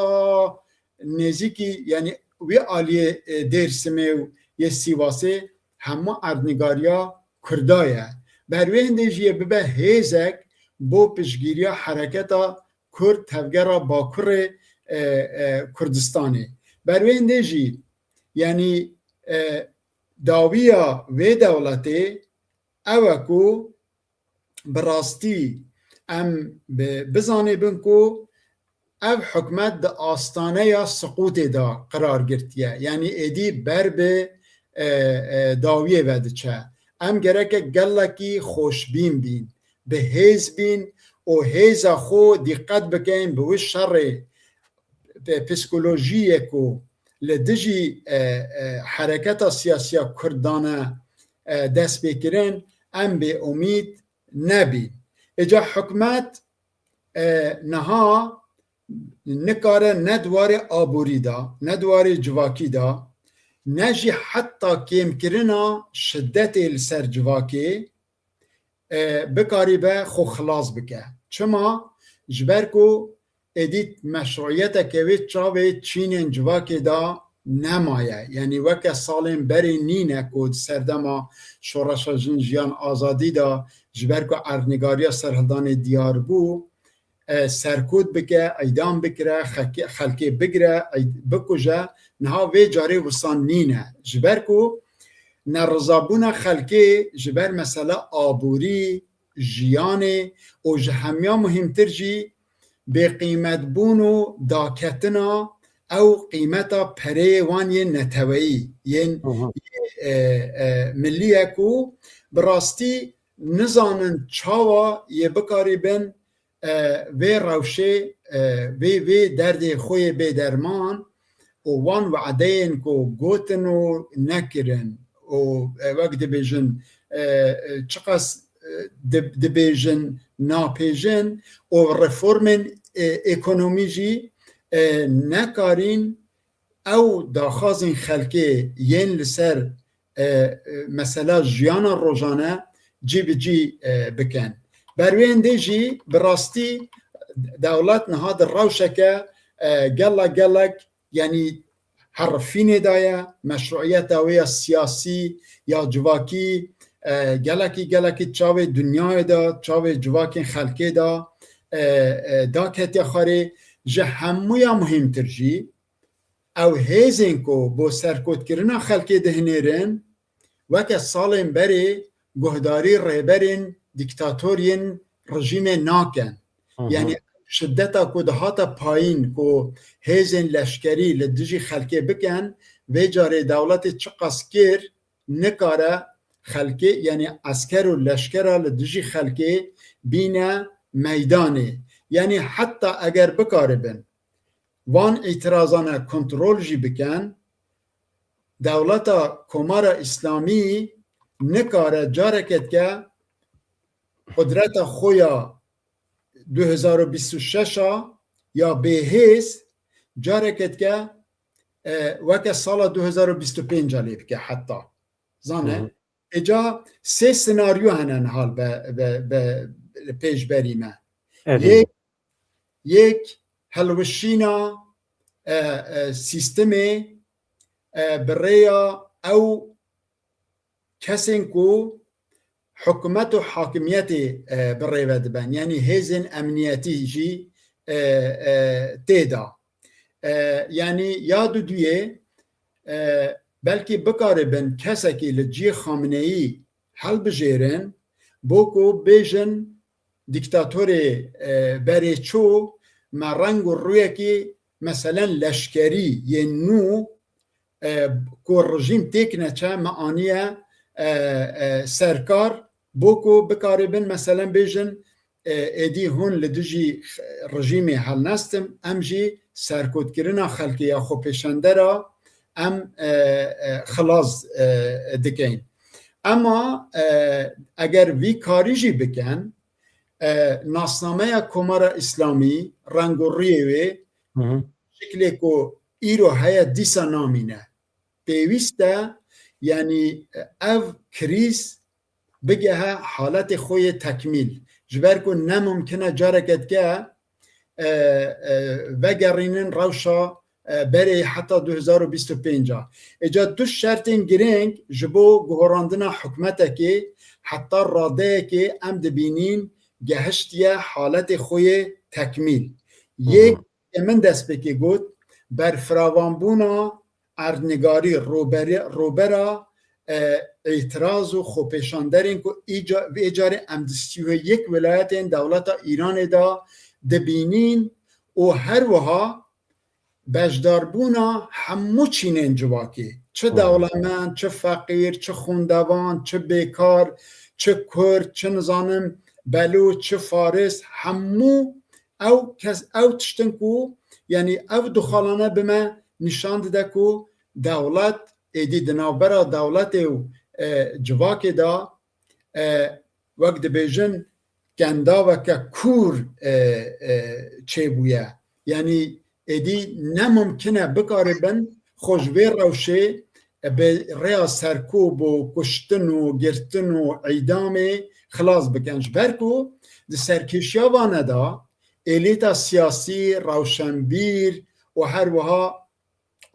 nêzîkî, yanî wî aliyê, e, Dêrsimê û yê Sîwasê hemû erdnigariya Kurda ye. Ber wê hindê jî yê bibe hêzek bo piştgiriya hereketa Kurd, tevgera Bakurê, e, e, Kurdistanê. Ber wê hindê jî, yanî, e, dawiya vê dewletê ew e ku bi rastî em bi, bizanîbin ku ev hikûmet di astaneya siqûtê de qerar girtiye. Yanî êdî ber bi, e, e, dawiyê ve diçe. Em gereke gelekî xweşbîn bîn, bi hêz bîn û hêza xwe dîqet bikeyn bi wî şerê, pe-, psîkolojiyê ku li dijî, e, e, hereketa siyasiya Kurd dane, e, destpêkirin, em bêumîd nebîn. Îca hikûmet, e, niha nikare ne di warê aborî de, ne di warê civakî de, ne jî heta kêmkirina şidetê li ser civakê, e, bikaribe xwe xilas bike. Çima? Ji ber ku êdî meşruiyeteke wê çavê çînên civakê de nemaye. Yanî weke salên berê nîne ku di serdema Şoreşa Jin Jiyan Azadî de, ji ber ku erdnigariya serhildanê diyar bû, e, serkot bike, îdam bikire, xelkê, xelkê bigire, ey-, bikuje. Niha vê carê wisan nîne. Ji ber ku nerizabûna xelkê ji ber mesela aborî, jiyanê û ji hemiya muhîmtir jî bêqîmetbûn û daketina ew qîmeta pereyê wan yên neteweyî, yên, Hı hı. e, e, millî ye ku bi rastî nizanin çawa yê bikarîbin, e, vê rewşê, e, vê, vê derdê xwe yê bêderman û wan we'deyên ku gotin û nekirin û, e, wek dibêjin, e, e, çiqas, e, di-, dibêjin napêjin û reformên, e, ekonomî jî, e, nekarîn ew daxwazên xelkê yên li ser, e, e, mesela jiyana rojane cî bi cî, e, bikin. Ber wê hindê jî bi rastî dewlet niha di rewşeke, e, gelek gelek, yanî herifînê de ye, meşruiyeta wê ya siyasî, ya civakî, e, gelekî, gelekî çavê dinyayê de, çavê civakên xelkê de, e, e, daketiye xwarê. Ji hemûya muhîmtir jî, ew hêzên ku bo serkotkirina xelkê dihinêrin, weke salên berê guhdarî rêberên dîktator yên rejîmê nakin. Hı hı. Yanî şideta ku dihata payîn ku hêzên leşkerî li dijî xelkê bikin, vê carê dewletê çiqas kir, nikare xelkê, yanî esker û leşkera li dijî xelkê bîne meydanê. Yanî heta eger bikaribin van îtirazane kontrol jî bikin, dewleta Komara Îslamî nikare careke dike qudreta xwe ya du hezar û bîst û şeş a ya bêhêz careke dike, e, weke sala du hezar û bîst û pênc a lê bike heta. Zane? Hı hı. Êca sê senaryo hene niha li be, be, be, li pêşberî me. Evet. Yek, yek helwişîna, e, e, sîstemê, e, bi rêya ew kesên ku hikûmet û hakimiyetê, e, bi rê ve diben, yanî hêzên emniyetî jî, e, e, tê de. E, yanî ya duduyê, e, belkî bikaribin kesekî li cihê Xameneyî helbijêrin, bo ku bêjin dîktatorê, e, berê çû, me reng û rûyekî meselen leşkerî yên nû, e, ku rejîm têk neçe me aniye, e, e, serkar, bo ku bikaribin meselen bêjin, e, êdî hûn li dijî rejîmê helnestin, em jî serkotkirina xelkê ya xwepêşandera em, e, e, xilas, e, dikeyn. Ema, e, eger vî karî jî bikin, e, nasnameya Komara Îslamî, reng û rûyê wê, Hı hı. şiklê ku îro heye dîsa namîne. Pêwîst e, yanî ev krîz bigehe haletê xwe yê tekmîl. Ji ber ku ne mumkin e careke dike, e, e, vegerînin rewşa, e, berê heta du hezar û bîst û pênc a. Êca du şertên girîng ji bo guhorandina hikûmetekê heta radeyekê em dibînîn gehiştiye haletê xwe yê tekmîl. Hı hı. Yek, ke min destpêkê got, berfiravandbûna erdnigarî rûberi-, rûbera, e, îtiraz û xwepêşanderên ku îca-, vê carê em di sî û yek welayetên dewleta Îranê de dibînîn û her wiha beşdarbûna hemû çînên civakê, çi Hı. dewlemend, çi feqîr, çi xwîndevan, çi bêkar, çi kurd, çi nizanim belûç, çi faris, hemû ew kes, ew tiştin ku, yanî ev du xalane bi me nîşan dide ku dewlet êdî di navbera dewletê û, e, civakê de, e, wek dibêjin, kendaveke kûr, e, e, çêbûye. Yanî êdî ne mumkin e bikaribin xwe ji vê rewşê, e, bi rêya serkûb û kuştin û girtin û îdamê xilas bikin. Ji ber ku di serkêşiya vane de êlîta siyasî, rewşenbîr û her wiha,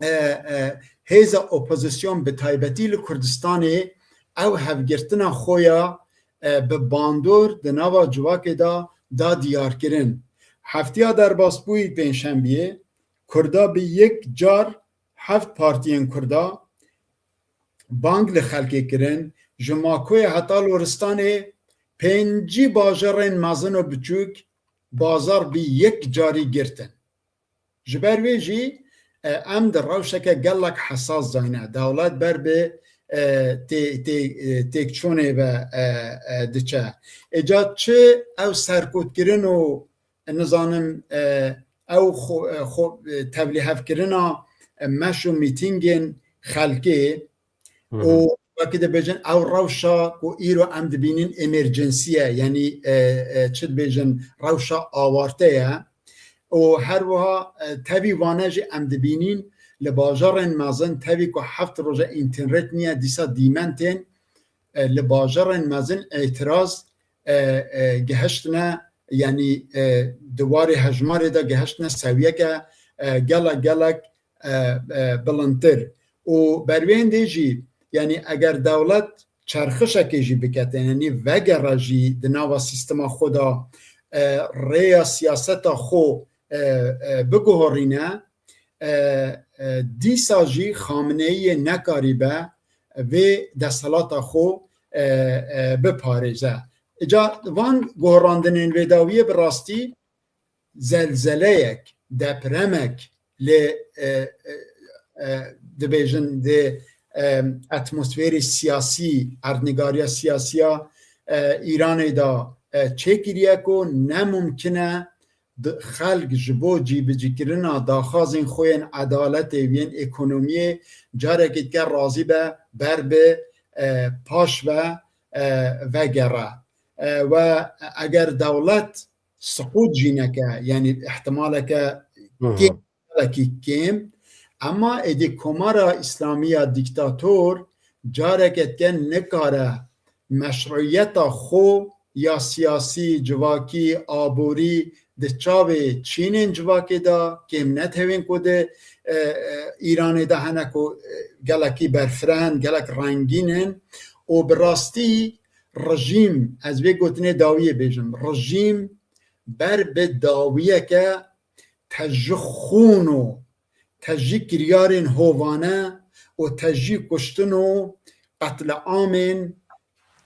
e, e, hêza opozîsyon bi taybetî li Kurdistanê ew hevgirtina xwe ya, e, bi bandor di nava civakê de da diyarkirin. Heftiya derbasbûyî pêncşembiyê, Kurda bi yek car heft partiyên Kurda bang li xelkê kirin, ji Makoyê heta Loristanê pêncî bajarên mezin û biçûk bazar bi yek carî girtin. Ji ber wê jî, e, em di rewşeke gelek hesas dayne. Dewlet ber bi, e, tê-, tê-, e, têkçûnê ve, e, e, diçe. Êca çi ew serkûtkirin û, nizanim, e, ew xwe, e, xwe, e, tevlîhevkirina, e, meş û mîtîngên xelkê, Hı hı. û wekî dibêjin ew rewşa ku îro em dibînin emergency ye, yanî, e, e, çi dibêjin, rewşa awarte ye. Û her wiha, e, tevî vane jî em dibînin li bajarên mezin tevî ku heft roje înternet niye, dîsa dîmen tên, e, li bajarên mezin îtiraz, e, e, gihiştine, yanî, e, di warê hejmarê de gihiştine sewiyeke, e, gelek gelek, e, e, bilindtir. Û berwêndê jî, yanî eger dewlet çerxişekê jî bikete, yanî vegere jî di nava sîstema xwe de, e, rêya siyaseta xwe, e, e, biguherîne, e, e, dîsa jî Xameneyiyê nekarîbe vê desthilata xwe, e, e, biparêze. Îca van guherandinên vê dawiyê bi rastî zelzeleyek, depremek li, e, e, e, dibêjin di, e, atmosferê siyasî, erdnîgariya siyasiya, e, Îranê de, e, çêkiriye ku ne mumkin e di-, xelk ji bo cîbicîkirina daxwazên xwe yên edaletê, yên ekonomiyê carekê dike razî be, ber bi, e, paş ve, e, vegere. E, we eger dewlet siqût jî neke, yanî ihtimaleke Hı hı. kêm, gelekî kêm, ema êdî Komara Îslamî ya dîktator careke dike nikare meşrûyeta xwe ya siyasî, civakî, aborî di çavê çînên civakê de, kêm ne tevên ku di, e, e, Îranê de hene ku, e, gelekî berfireh in, gelek rengîn in û bi rastî rejîm, ez vê gotinê dawiyê bêjim, rejîm ber bi dawiyeke te ji xûn û te ji kiryarên hovane û te ji kuştin û qetliamên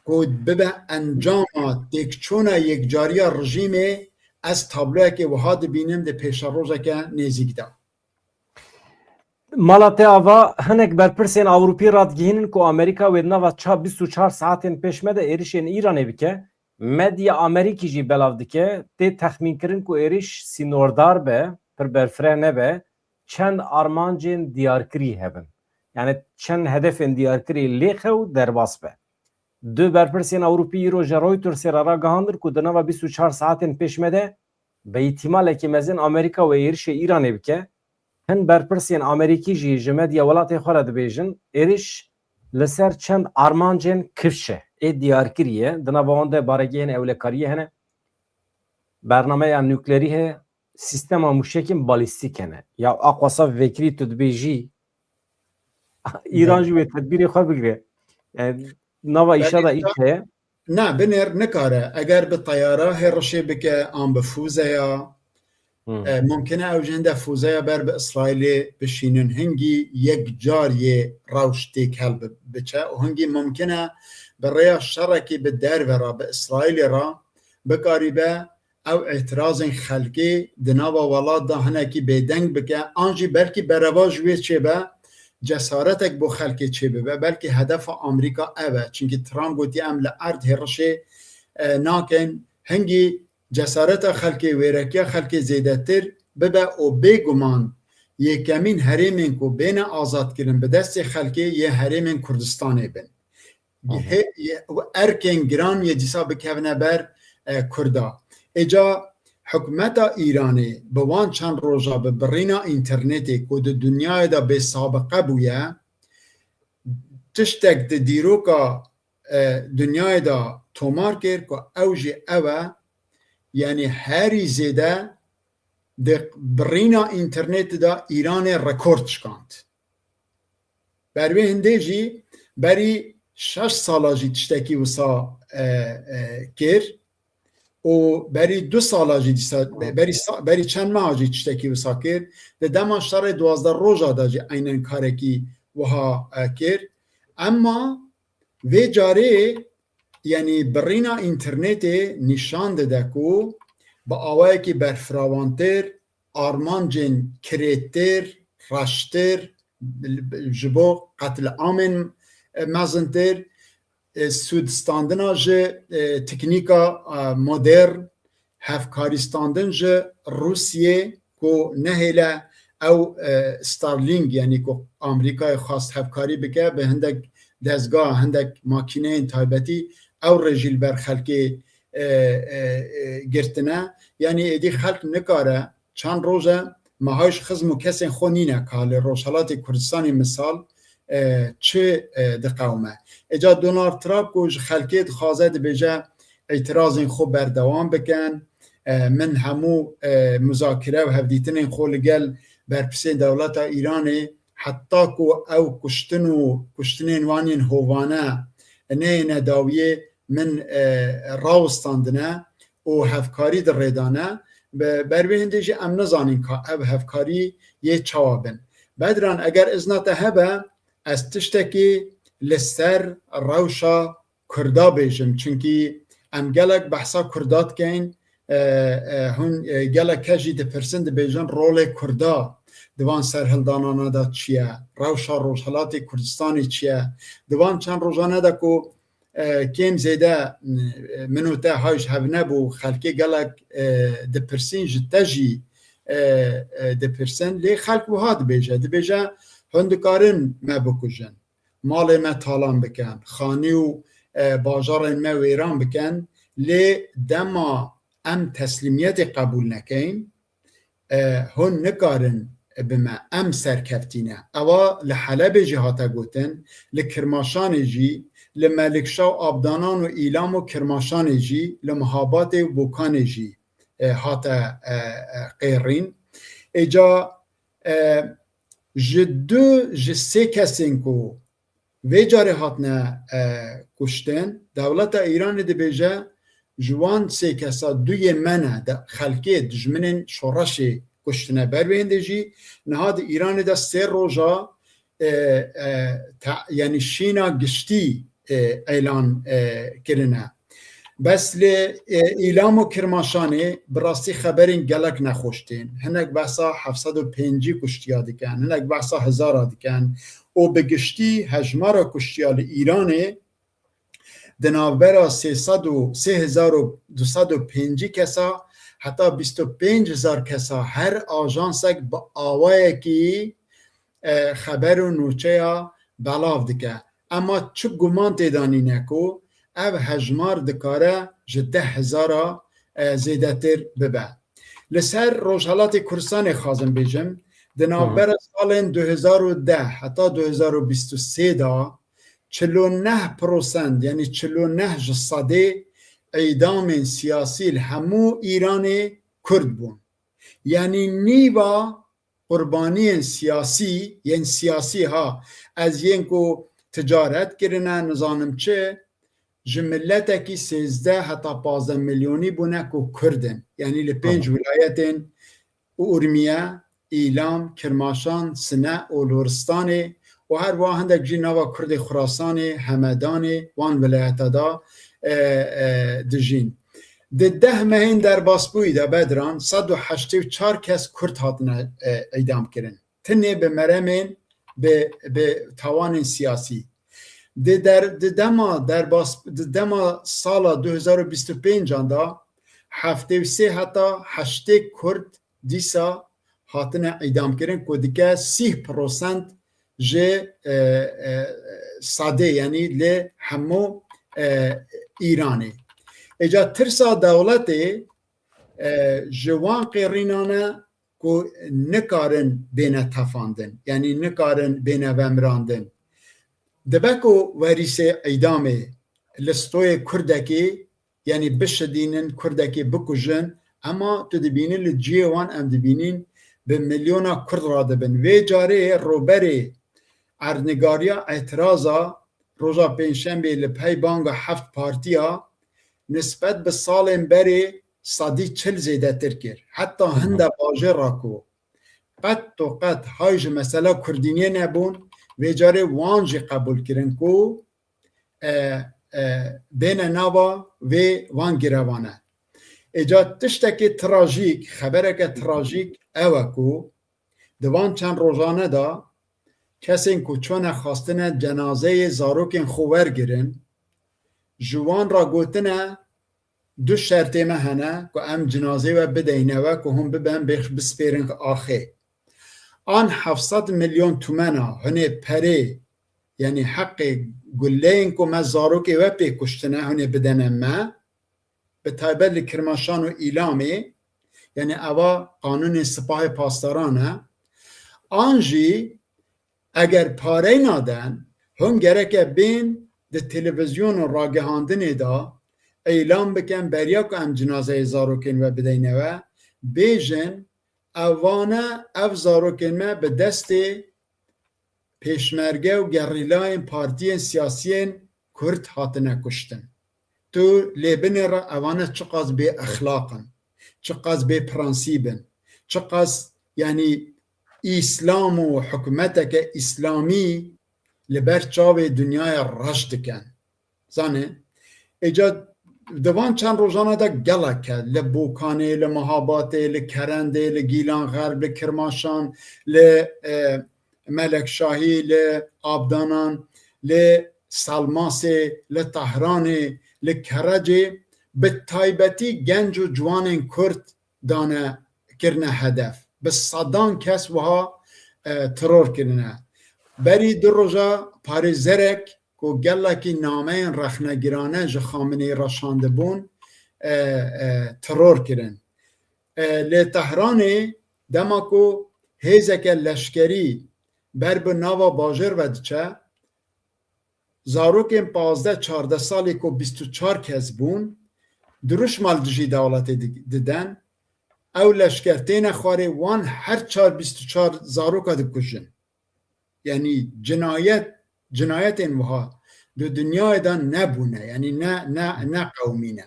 ku bibe encama têkçûna yekcariya rejîmê, ez tabloyekê wiha dibînim di pêşerojeke nêzîk de. Mala te ava, hinek berpirsên Ewropî radigihînin ku Amerîka wê di nava ça-, bîst û çar saetên pêş me de êrişên Îranê bike. Medya Amerîkî jî belav dike, tê texmînkirin ku êriş sînordar be, pir berfireh nebe, çend armancên diyarkirî hebin. Yani çend hedefên diyarkirî lêxe û derbas be. Du berpirsên Ewropî îro ji Reutersê re ragihandin ku di nava bîst û çar saetên pêş me de bi îhtimalekî mezin Amerîka wê êrişê Îranê bike. Hin berpirsên Amerîkî jî ji medya welatê xwe re dibêjin, êriş li ser çend armancên kifş e, ê diyarkirî ye. Di nava wan de baregehên ewlekariyê hene, bernameya nuklerî heye, sîstema mûşekên balîstîk hene. Ya aqwasa vekirî tu dibêjî, Îran jî wê tedbîrê xwe bigire. Yani, nava îşa de îş heye. Na, binêr nikare. Eger bi teyara hêrişê bike an bi fûzeya, Hmm. e, mumkin e ew jin de fûzeya ber bi Îsraîlê bişînin. Hingî yek car yê rewş têkel bi-, biçe û hingî mumkin e bi rêya şerekî bi derve re, bi Îsraîlê re bikarîbe ew îtirazên xelkê di nava welat de hinekî bêdeng bike, an jî belkî bereva ji wê çêbe, cesaretek bo xelkê çêbibe. Belkî hedefa Amerîka ev e. Çimkî Trump gotiye, em li erd hêrişê, e, nakin. Hingî cesareta xelkê, wêrekiya xelkê zêdetir bibe û bêguman yekemîn herêmên ku bêne azadkirin bi destê xelkê yê herêmên Kurdistanê bin. Aha. Hê-, yê-, û erkên giran yê dîsa bikevine ber, e, Kurda. Êca hikûmeta Îranê bi wan çend roja bi birîna înternetê ku di dinyayê de bêsabiqe bûye, tiştek di dîroka, e, dinyayê de tomar kir ku ew jî ew e, yanî herî zêde di birîna înternetê de Îranê rekord şikand. Ber wê hindê jî berî şeş sala jî tiştekî wisa, e, e, kir. û berî du sala jî dîsa, berî sa-, berî çend meha jî tiştekî wisa kir. Di dema şerê duwazdeh roja de jî eynen karekî wiha, e, kir. Emma vê carê, yanî birîna înternetê nîşan dide ku bi awayekî berfirawantir, armancên kirêtir, reştir, ji bo qetliamên, e, mezintir, e, sûdistandina ji, e, teknîka, e, modern, hevkarîstandin ji Rûsiyê ku nehêle ew, e, Starlink, yanî ku Amerîkayê xwest hevkarî bike, bi hindek dezga, hindek makîneyên taybetî ew rê jî li ber xelkê, e, e, e, girtine. Yanî êdî xelk nikare çend roj e, me hay ji xizm û kesên xwe nîne ka li Rojhelatê Kurdistanê misal, e, çi, e, diqewime. Îca Donald Trump ku ji xelkê dixwaze, dibêje, îtirazên xwe berdewam bikin. E, min hemû, e, muzakire û hevdîtinên xwe li gel berpirsên dewleta Îranê, heta ku ew kuştin û kuştinên wan yên hovane neyêne dawiyê, min, e, rawistandine û hevkarî di rê de ne. Bi ber vê hindê jî em nizanin ka ev hevkarî yê çawa bin. Bedran, eger izna te hebe, ez tiştekî li ser rewşa Kurda bêjim, çunkî em gelek behsa Kurda dikeyn, e, e, hûn, e, gelek kes jî dipirsin, dibêjin, rolê Kurda di van serhildanana de çi ye? Rewşa Rojhelatê Kurdistanê çi ye? Di van çend rojane de ku, e, kêm zêde, e, min û te hay ji hev nebû, xelkê gelek, e, dipirsîn, ji te jî, e, e, dipirsin. Lê xelk wiha dibêje, dibêje, hûn dikarin me bikujin, malê me talan bikin, xanî û, e, bajarên me wêran bikin, lê dema em teslîmiyetê qebûl nekeyn, e, hûn nikarin bi me, em serkeftî ne. Ewa li Helebê jî hate gotin, li Kirmaşanê jî, li Melikşa û Abdanan û Îlam û Kirmaşanê jî, li Mihabatê û Bokanê jî, e, hate, e, e, qêrîn. Êca, e, ji du, ji sê kesên ku vê carê hatine, e, kuştin, dewleta Îranê dibêje, ji wan sê kesa du yê me ne, de, xelkê, dijminên şoreşê kuştine. Ber wê hindê jî niha di Îranê de sê roja, e, e, te-, yanî şîna giştî, e, elan, e, kirine. Bes lê, e, Îlam û Kirmaşanê bi rastî xeberên gelek nexweş tên. Hinek behsa heft sed û pêncî kuştiya dikin, hinek behsa hezara dikin û bi giştî hejmara kuştiya li Îranê di navbera sê sed û, sê hezar û du sed û pêncî kesa heta bîst û pênc hezar kesa her ajansek bi awayekî, e, xeber û nûçeya belav dike. Ema çi guman tê de nîne ku ev hejmar dikare ji deh hezara, e, zêdetir bibe. Li ser Rojhelatê Kurdistanê xwazim bêjim, di navbera salên du hezar û deh heta du hezar û bîst û sê de çil û neh prosent, yanî çil û neh ji sedê îdamên siyasî li hemû Îranê Kurd bûn. Yanî nîva qurbaniyên siyasî, yên siyasî ha, ez yên ku ticaret kirine, nizanim çi, ji miletekî sêzdeh heta pazdeh milyonî bûne ku Kurd in. Yanî li pênc Tamam. wilayetên Urmiye, Îlam, Kirmaşan, Sine û Loristanê û her wiha hindek jî nava Kurdê Xurasanê, Hemedanê, wan wilayeta de, e, e, dijîn. Di deh mehên derbasbûyî de, Bedran, sed û heştê û çar kes Kurd hatine, e, îdam kirin. Tenê bi meremên, bi, bi tawanên siyasî. Di der, di dema derbas, di dema sala du hezar û bîst û pêncan de heftê û sê heta heştê Kurd dîsa hatine îdam kirin ku dike sîh prosent ji, e, e, sedê, yanî li hemû, e, Îranê. Êca tirsa dewletê, e, ji wan qêrînan e ku nikarin bêne tefandin, yanî nikarin bêne vemirandin. Dibe ku werîsê îdamê li stoyê Kurdekî, yanî bişidînin, Kurdekî bikujin, ema tu dibînî li cihê wan em dibînîn bi milyona Kurd radibin. Vê carê rûberê erdnîgariya îtiraza roja Pêncşembê li pey banga heft partiya nisbet bi salên berê sedî çil zêdetir kir. Heta hinde bajêra ku qet to qet hay ji mesela kurdîniyê nebûn, vê carê wan jî qebûl kirin ku, e, e, bêne nava vê van girevane. Êca tiştekî trajîk, xebereke trajîk ew e ku di van çend rojane de kesên ku çûne xwestine cenazeyê zarokên xwe wergirin, ji wan re gotine, du şertê me hene ku em cinazeyê we bideyne we ku hûn bibin bêx-, bispêrin axê. An heft sed milyon tumena hunê perê, yanî heqê guleyên ku me zarokê we pê kuştine, hunê bidene me, bi taybet li Kirmaşan û Îlamê, yanî eva qanûnê sipahê pasdaran e, an jî eger parey naden, hûn gereke bên di televîzyon û ragihandinê de îlan bikin, beriya ku em cinazeyê zarokên we bideyne we, bêjin, evane, ev zarokên me bi destê pêşmerge û gerîlayên partiyên siyasiyên Kurd hatine kuştin. Tu lê binêre evane çiqas bêexlaq in, çiqas bêprensîb in, çiqas, yanî, Îslam û hikûmeteke Îslamî li ber çavê dinyaya reş dikin. Zanê, êca di van çend rojane de gelek e, li Bokanê, li Mihabatê, li Kerendê, li Gîlan Xerb, li Kirmaşan, li, e, Melekşahî, li Abdanan, li Salmasê, li Tehranê, li Kerecê, bi taybetî genc û ciwanên Kurd dane, kirine hedef. Bi sedan kes wiha, e, teror kirine. Berî du roja parêzerek ku gelekî nameyên rexnegirane ji Xameneî re şandibûn, e, e, teror kirin. E, lê Tehranê dema ku hêzeke leşkerî ber bi nava bajêr ve diçe, zarokên pazdeh çardeh salî ku bîst û çar kes bûn, dirûşma li dijî dewletê di-, diden, ew leşker têne xwarê, wan her çar bîst û çar zaroka dikujin. Yanî cinayet, cinayetên wiha di dinyayê de nebûne, yanî ne, ne, neqewmîne.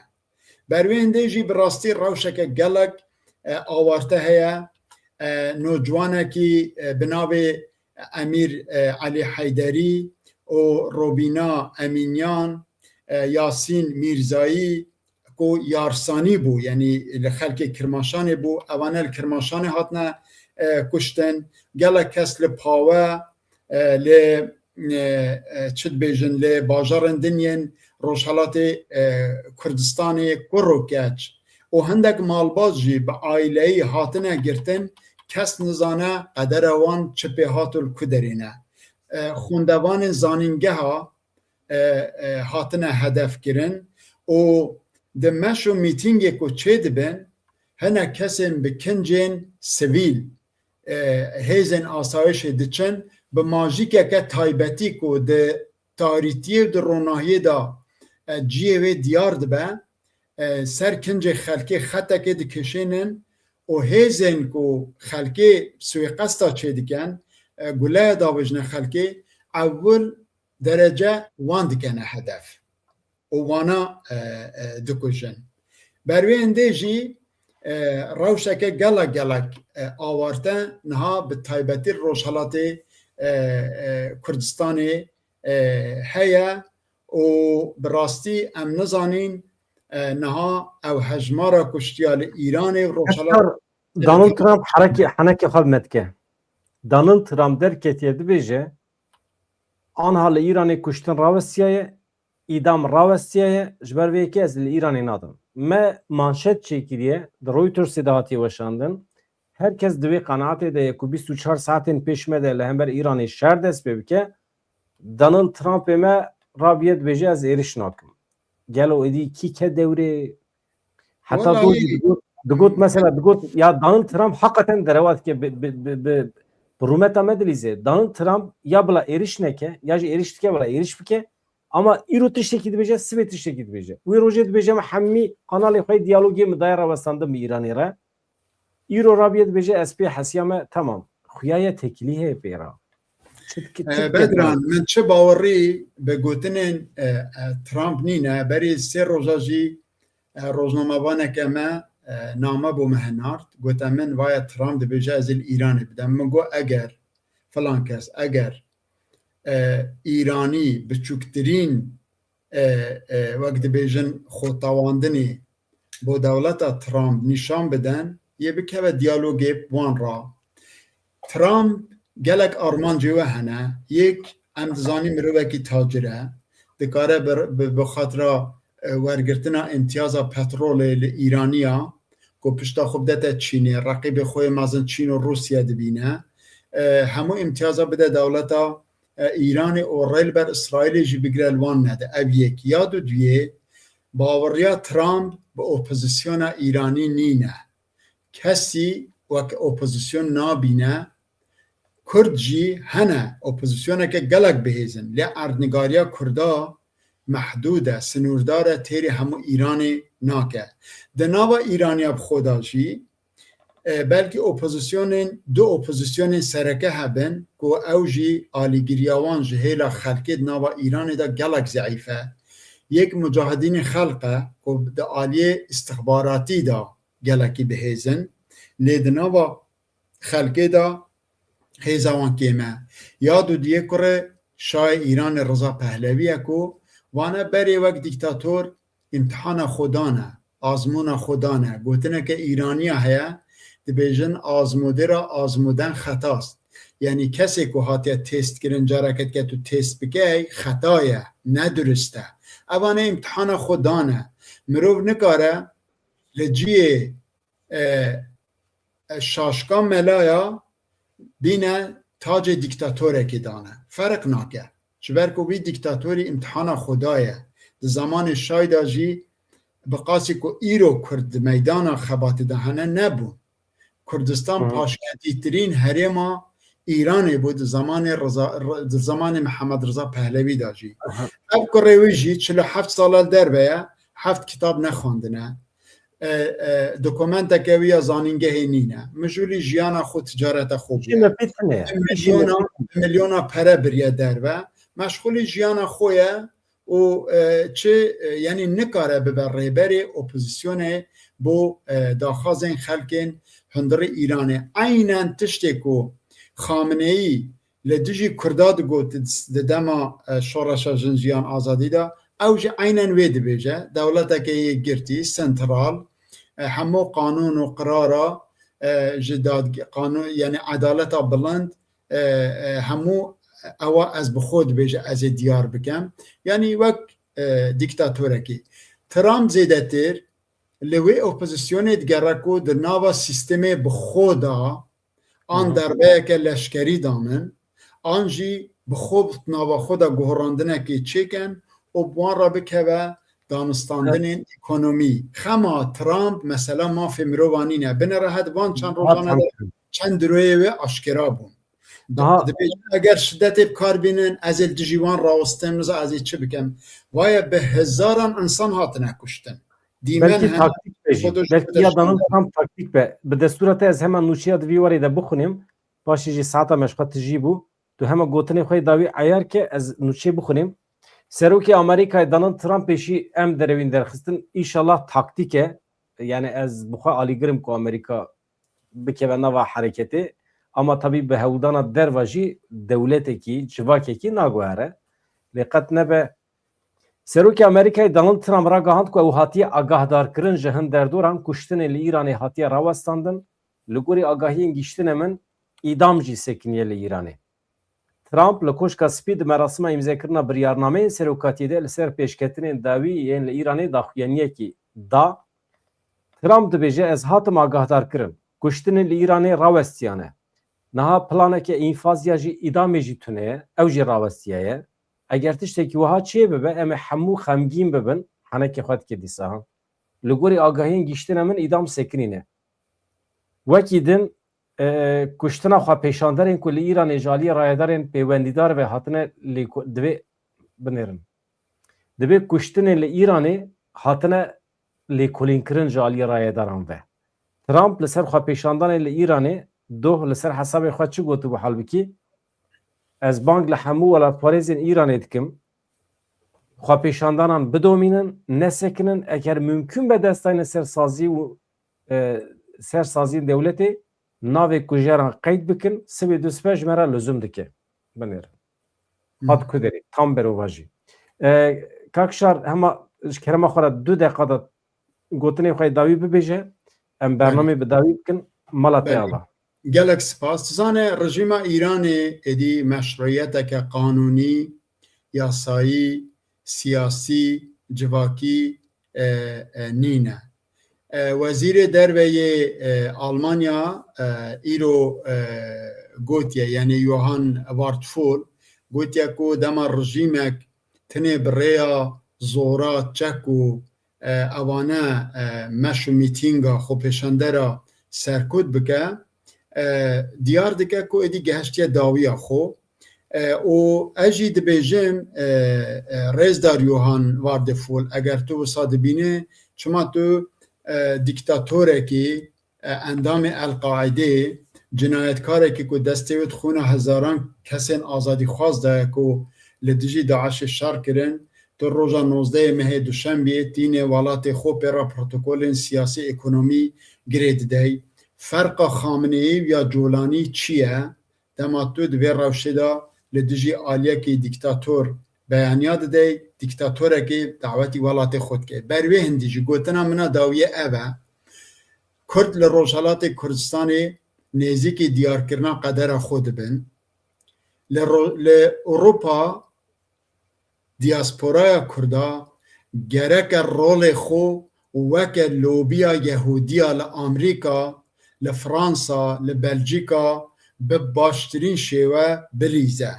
Ber wê hindê jî bi rastî rewşeke gelek, e, awarte heye. E, nocwanekî, e, bi navê Emîr, e, Elî Heyderî û Robîna Emînyan, e, Yasîn Mîrzayî, ku Yarsanî bû, yanî li xelkê Kirmaşanê bû, evane li Kirmaşanê hatine, e, kuştin. Gelek kes li Pawe, e, li, e, e, çi dibêjin, li bajarên din yên Rojhelatê, e, Kurdistanê, kur û keç û hindek malbat jî bi aîleyî hatine girtin, kes nizane qedera wan çi pê hat û li ku derê ne. E, xwendevanên zanîngeha, e, e, hatine hedef kirin û di meş û mîtîngê ku çêdibin, hinek kesên bi kincên sivîl, e, hêzên asayişê diçin, bi majîkeke taybetî ku di tarîtiyê û di ronahiyê de, e, cihê wê diyar dibe, e, ser kincê xelkê xetekê dikişînin û hêzên ku xelkê suîqesta çêdikin, e, guleya davêjine xelkê, ewil derece wan dikene hedef û wana, e, e, dikujin. Ber wê hindê jî, e, rewşeke gelek gelek, e, awarte niha bi taybetî li Rojhelatê, e, e, Kurdistanê, e, heye û bi rastî em nizanîn, e, niha ew hejmara kuştiya li Îranê û Rojhelat Donald Trump herekê, henekê xwe bi me dike. Donald Trump derketiye dibêje, anha li Îranê kuştin rawestiyaye, îdam rawestiyaye, ji ber vê yekê ez li Îranê nadim. Me manşet çêkiriye, di Reutersê de hatiye weşandin. Her kes di wê qenaetê de ye ku bîst û çar saetên pêş me de li hember Îranê şer dest pê bike, Donald Trumpê me rabiye dibêje, ez êriş nakim. Gelo êdî kî ke dewrê? Heta Wala doz ê- digot, digot mesela, digot ya Donald Trump hakikaten derewa dike bi, bi, bi, bi, bi rûmeta me dilîze. Donald Trump ya bila êriş neke, ya jî êriş dike bila êriş bike. Ama îro tiştekî dibêje, sibê tiştekî dibêje. Wê rojê dibêje me hemî kanalê xwe diyalogê min daye rawestandin bi Îranê re. Îro rabiye dibêje ez pê hesiya me, temam. Xuya ye têkilî heye pê re. Çi dike-, çi E, dike Bedran, Trump? Min çi bawerî bi gotinên, e, e, Trump nîne, berî sê roja jî e, rojnamevaneke me, e, name bo me hinart, gote min, vaye Trump dibêje ez ê li Îranê bidem. Min got eger filan kes, eger, e, Îranî biçûktirîn, e, e, wek dibêjin xwetewandinê bo dewleta Trump nîşan bidin, yê bikeve diyalogê bi wan re. Trump gelek armancê wê hene. Yek, em dizanîn mirovekî tacir e. Dikare bi, bi, bi xatira, e, wergirtina îmtiyaza petrolê li Îraniya ku pişta xwe bidete Çînê, reqîbê xwe yê mezin Çîn û Rûsya dibîne. E, hemû îmtiyaza bide dewleta, e, Îranê û rê li ber Îsraîlê jî bigire li wan nede. Ev yek. Ya duduyê, baweriya Trump bi opozisyona Îranî nîne. Kesî wek opozisyon nabîne. Kurd jî hene, opozisyoneke gelek bihêz in, lê erdnigariya Kurda mehdûd e, sinûrdar e, têrê hemû Îranê nake. Di nava Îraniya bi xwe de jî, e, belkî opozisyonên, du opozisyonên sereke hebin ku ew jî alîgiriya wan ji hêla xelkê di nava Îranê de gelek zeîf e. Yek mucahidînê xelq e ku di aliyê îstixbaratî de gelekî bihêz in, lê di nava xelkê de hêza wan kêm e. Ya dudiyê kurê Şahê Îranê Riza Pehlevî ye ku vane berê wek dîktator îmtihana xwe dane, azmûna xwe dane. Gotineke Îraniya heye, dibêjin, azmûdê re azmûden xetast. Yanî kesê ku hatiye test kirin, careke dike tu test bikey, xeta ye, ne durist e. Evane îmtihana xwe dane. Mirov nikare li ciyê, e, e, şaşka melaya bîne tacê dîktatorekê dane. Ferq nake. Ji ber ku wî dîktatorî îmtihana xwe daye. Di zemanê Şay de jî bi qasî ku îro Kurd di meydana xebatê de hene nebûn. Kurdistan Hı. paşketîtirîn herêma Îranê bû di zemanê Riza, di zemanê Mihemed Riza Pehlevî de jî. Aha. Ev kurê wî jî çil û heft sala li derve ye, heft kitab nexwendine. E, e, dokumenteke wî ya zanîngehê nîne. Mijûlî jiyana xwe ticareta xwe bûye. Milyona, milyona pere biriye derve. Meşxulî jiyana xwe ye û, e, çi, e, yanî nikare bibe rêberê opozisyonê bo, e, daxwazên xelkên hundirî Îranê. Eynen tiştê ku Xameneî li dijî Kurda digot di dema, e, Şoreşa Jin Jiyan Azadî de, ew jî eynen wê dibêje, dewleteke yekgirtî, sentral, e, hemû qanûn û qirara, e, ji dadge-, qanûn, yanî edaleta bilind, e, e, hemû ewa ez bi xwe dibêje, ez ê diyar bikim. Yanî wek, e, dîktatorekî. Trump zêdetir li wê opozisyonê digere ku di nava sîstemê bi xwe de an Hı hı. derbeyeke leşkerî danin, an jî bi xwe nava xwe de guherandinekê çêkin û bi wan re bikeve danûstandinên ekonomî. Xema Trump mesela mafê mirovan nîne. Binêre her van çend rojane de çend diroyê wê aşkera bûn. Di-, Daha dibêjin, eger şidetê bi kar bînin, ez ê li dijî wan rawestim, niza ez ê çi bikim? Vaye bi hezaran insan hatine kuştin. Dîmen Belkî hene, taktik be jî. Belkî ya Donald Trump taktik be. Bi destûra te ez hemen nûçeya di vî warê de bixwînim. Paşê jî saeta me ji xwe tijî bû. Tu hema gotinê xwe yê dawî eyar ke, ez nûçeyê bixwînim. Serokê Amerîkayê Donald Trumpê jî em derewîn derxistin. Înşallah taktik e. Yani ez bi xwe alîgir im ku Amerîka bikeve nava hereketê. Ama tabî bi hewldana derva jî dewletekî, civakekî naguhere. Lê qet nebe Serokê Amerîkayê Donald Trump ragihand ku ew hatiye agahdarkirin ji hin derdoran, kuştinê li Îranê hatiye rawestandin. Li gorî agahiyên gihîştine min, îdam jî sekiniye li Îranê. Trump li Koşka Spî di merasima îmzekirina biryarnameyên serokatiyê de li ser pêşketinên dawî yên li Îranê daxuyaniyekî da. Trump dibêje, ez hatim agahdarkirin. Kuştinên li Îranê rawestiyane. Niha planeke înfaziya jî îdamê jî tune ye, ew jî rawestiyaye. Eger tiştekî wiha çê bibe, em ê hemû xemgîn bibin, henekê xwe dike dîsa. Li gorî agahiyên gihîştine min îdam sekinîne. Wekî din, e, kuştina xwepêşanderên ku li Îranê ji aliyê rayedarên pêwendîdar ve hatine lêko-, divê binêrin. Divê kuştinên li Îranê hatine lêkolînkirin ji aliyê rayedaran ve. Trump li ser xwepêşandanê li Îranê doh li ser hesabê xwe çi gotibû halbikî, ez bang li hemû welatparêzên Îranê dikim, xwepêşandanan bidomînin, nesekinin, eger mimkun be destayne ser sazî û, e, ser saziyên dewletê, navê kujeran qeyd bikin, sibê duspe ji me re lizûm dike. Binêrin. Hat ku derê, tam berovajî. E, Kak Şar, hema ji kerema xwe re du deqa de gotinê xwe yê dawî bibêje, em Belê. bernamê bi dawî bikin, mala te Belê. ala. Gelek spas. Zane, rejîma Îranê êdî meşrûiyeteke qanûnî, yasayî, siyasî, civakî, e, e, nîne. E, Wezîrê Derve yê, e, Almanya, e, îro, e, gotiye, yani Johann Wardfol, gotiye ku dema rejîmek tinê bi rêya zora, çek û, e, evane, e, meş û mîtînga xwepêşandera serkut bike, e, diyar dike ku êdî gehiştiye dawiya xwe. E, û ez jî dibêjim, e, e, rêzdar Johann Wardefol, eger tu wisa dibînî, çima tu, e, dîktatorekî, e, endamê El-Qaidê, cinayetkarekî ku destê wê di xwîna hezaran kesên azadîxwaz de ye ku li dijî DAIŞê şer kirin, tu roja nozdehê mehê Duşenbeyê tînê welatê xwe pê re protokolên siyasî, ekonomî girê didey. Ferqa Xameneî û ya Colanî çi ye? Dema tu di vê rewşê de li dijî aliyekî dîktator beyaniya didey, dîktatorekê dawetî welatê xwe dike. Ber wê hindî jî gotina min a dawiyê ev e, Kurd li Rojhelatê Kurdistanê nêzîkî diyarkirina qedera xwe dibin. Li ro-, li Ewropa diasporaya Kurda gereke rolê xwe weke lobiya Yehûdiya li Amerîka, li Fransa, li Belcîka bi baştirîn şêwe bilîze.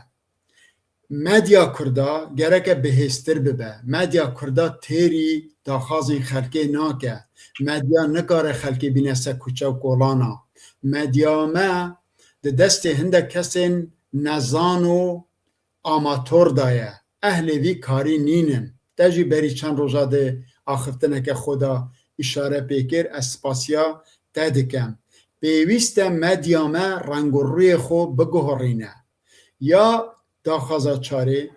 Medya Kurda gereke bihêztir bibe. Medya Kurda têrî daxwazên xelkê nake. Medya nikare xelkê bîne ser kuçe û kolana. Medya me di destê hindek kesên nezan û amator de ye. Ehlê vî karî nînin. Te jî berî çend roja di axiftineke xwe de îşare pê kir, ez spasiya te dikim. Pêwîst e medya me reng û rûyê xwe biguherîne. Ya daxwaza çarê,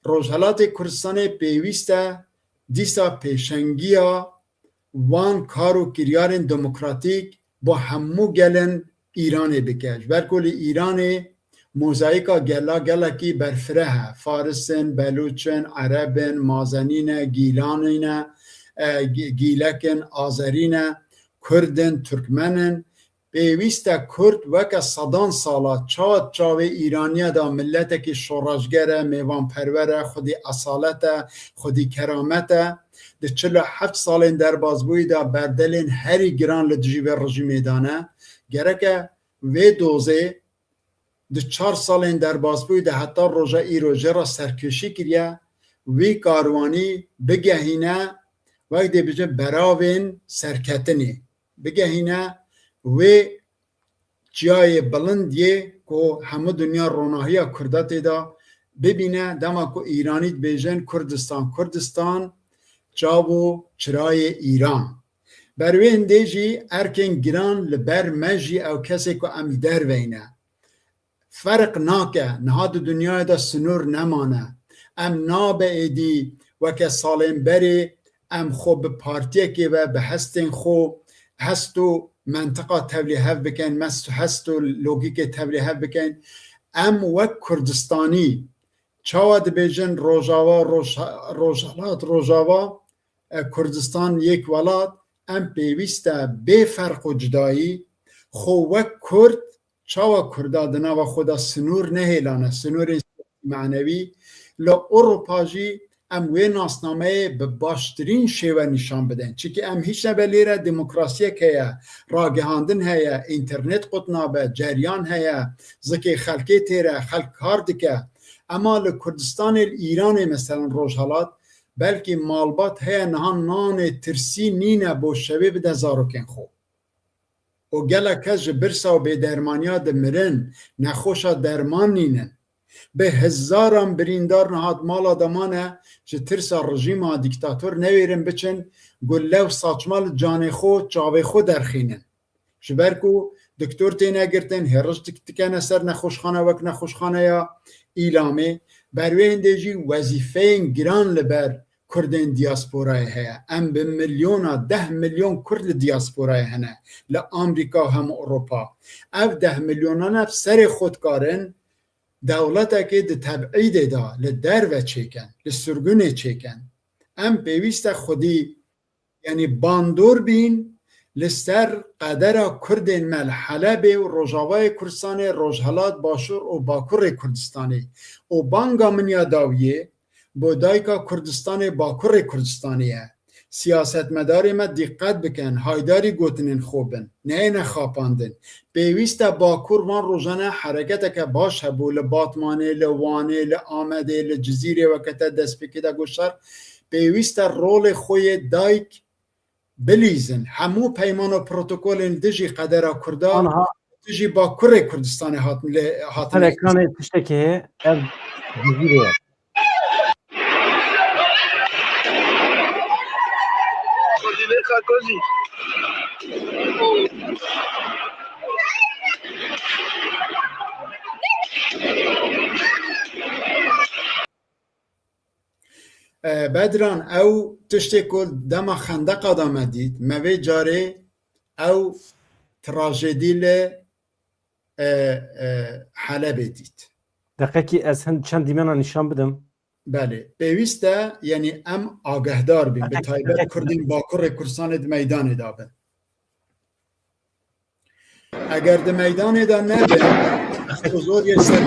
Rojhelatê Kurdistanê pêwîst e dîsa pêşengiya wan kar û kiryarên demokratîk bo hemû gelên Îranê bike. Ji ber ku li Îranê mozayîka gela gelekî berfireh e. Faris in, Belûç in, Ereb in, Mazenî ne, Gîlanî ne, e, Gî-, Gîlek in, Azerî ne, Kurd in, Turkmen in. Pêwîst e Kurd weke sedan sala çawa çavê Îraniya de miletekî şoreşger e, mêvanperwer e, xwedî esalet e, xwedî keramet e. Di çil û heft salên derbasbûyî de berdelên herî giran li dijî vê rejîmê dane. Gereke vê dozê di çar salên derbasbûyî de heta roja îro jê re serkêşî kiriye, wî karwanî bigehîne, wek dê bêje beravên serketinê, bigehîne wê çiyayê bilind yê ku hemû dinya ronahiya Kurda tê de bibîne, dema ku Îranî dibêjin Kurdistan, Kurdistan, çav û çirayê Îran. Ber wê hindê jî erkên giran li ber me jî ew kesê ku em li derveyne. Ferq nake, niha di dinyayê de sinûr nemane. Em nabe êdî weke salên berê em xwe bi partiyekê ve, bi hestên xwe, hest û mentiqa tevlî hev bikin, mes-, hest û logîkê tevlî hev bikin. Em wek Kurdistanî çawa dibêjin Rojava, Roj-, Rojhelat, Rojava, e, Kurdistan, yek welat, em pêwîst e bê ferq û cudayî xwe wek Kurd, çawa Kurda di nava xwe de sinûr nehêlane, sinûrên manewî, li Ewropa jî em wê nasnameyê bi baştirîn şêwe nîşan bidin. Çimkî em hîç nebe lêre demokrasiyek heye, ragihandin heye, înternet qut nabe, ceryan heye, zikê xelkê têre, xelk kar dike. Ema li Kurdistanê, li Îranê, meselen Rojhelat, belkî malbat heye niha nanê tirsî nîne bo şevê bide zarokên xwe. Û gelek kes ji birsa û bêdermaniya dimirin, nexweşa derman nînin. Bi hezaran birîndar niha di mala de mane, ji tirsa rejîma dîktator newêrin biçin, gulle û saçma li canê xwe, çavê xwe derxînin. Ji ber ku doktor têne girtin, hêriş dik-, dikene ser nexweşxane wek nexweşxaneya Îlamê, Ber wê hindê jî wezîfeyên giran li ber Kurdên diyasporayê heye. Em bi milyona, deh milyon Kurd li diyasporayê hene, li Amerîka hem Ewropa. Ev deh milyonan ev serê xwe dikarin dewletekê di tebîdê de li derve çêkin, li sirgunê çêkin. Em pêwîst e xwedî, yanî bandor bîn li ser qedera Kurdên me li Helebê û Rojavayê Kurdistanê, Rojhelat, Başûr û Bakurê Kurdistanê û banga min ya dawiyê bo dayika Kurdistanê, Bakurê Kurdistanê ye. Siyasetmedarê me dîqet bikin, haydarî gotinên xwe bin, neyêne xapandin. Pêwîst e Bakur van rojane hereketeke baş hebû li Batmanê, li Wanê, li Amedê, li Cizîrê weke te destpêkê de got şer. Pêwîst e rolê xwe yê dayik bilîzin. Hemû peyman û protokolên dijî qedera Kurda, Anha dijî Bakurê Kurdistanê hatin lê, hatin her lê. Ekranê tiştekî heye, ev Cizîrê ye. E, Bedran, ew tiştê ku dema xendeqa de me dît, me vê carê ew trajedî li, e, e, Helebê dît. Deqekî ez hin çend dîmena nîşan bidim. Belê. Pêwîst e, yanî em agehdar bin, bi Deqekî, taybet deqekî. Kurdên Bakurê Kurdistanê di meydanê de bin. Eger di meydanê de nebin, esto zor yê ser.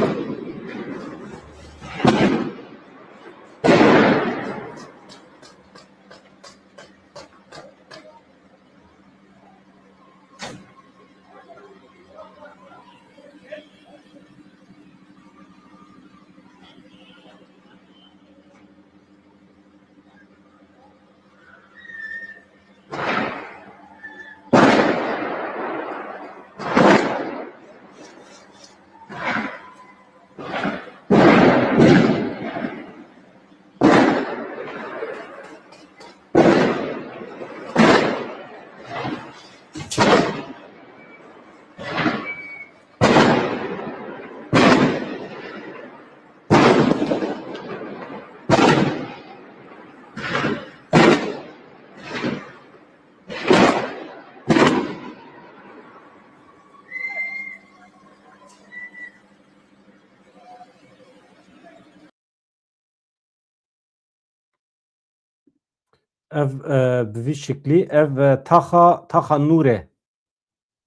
Ev, e, bi vî şiklî, ev, e, taxa, taxa nûr e.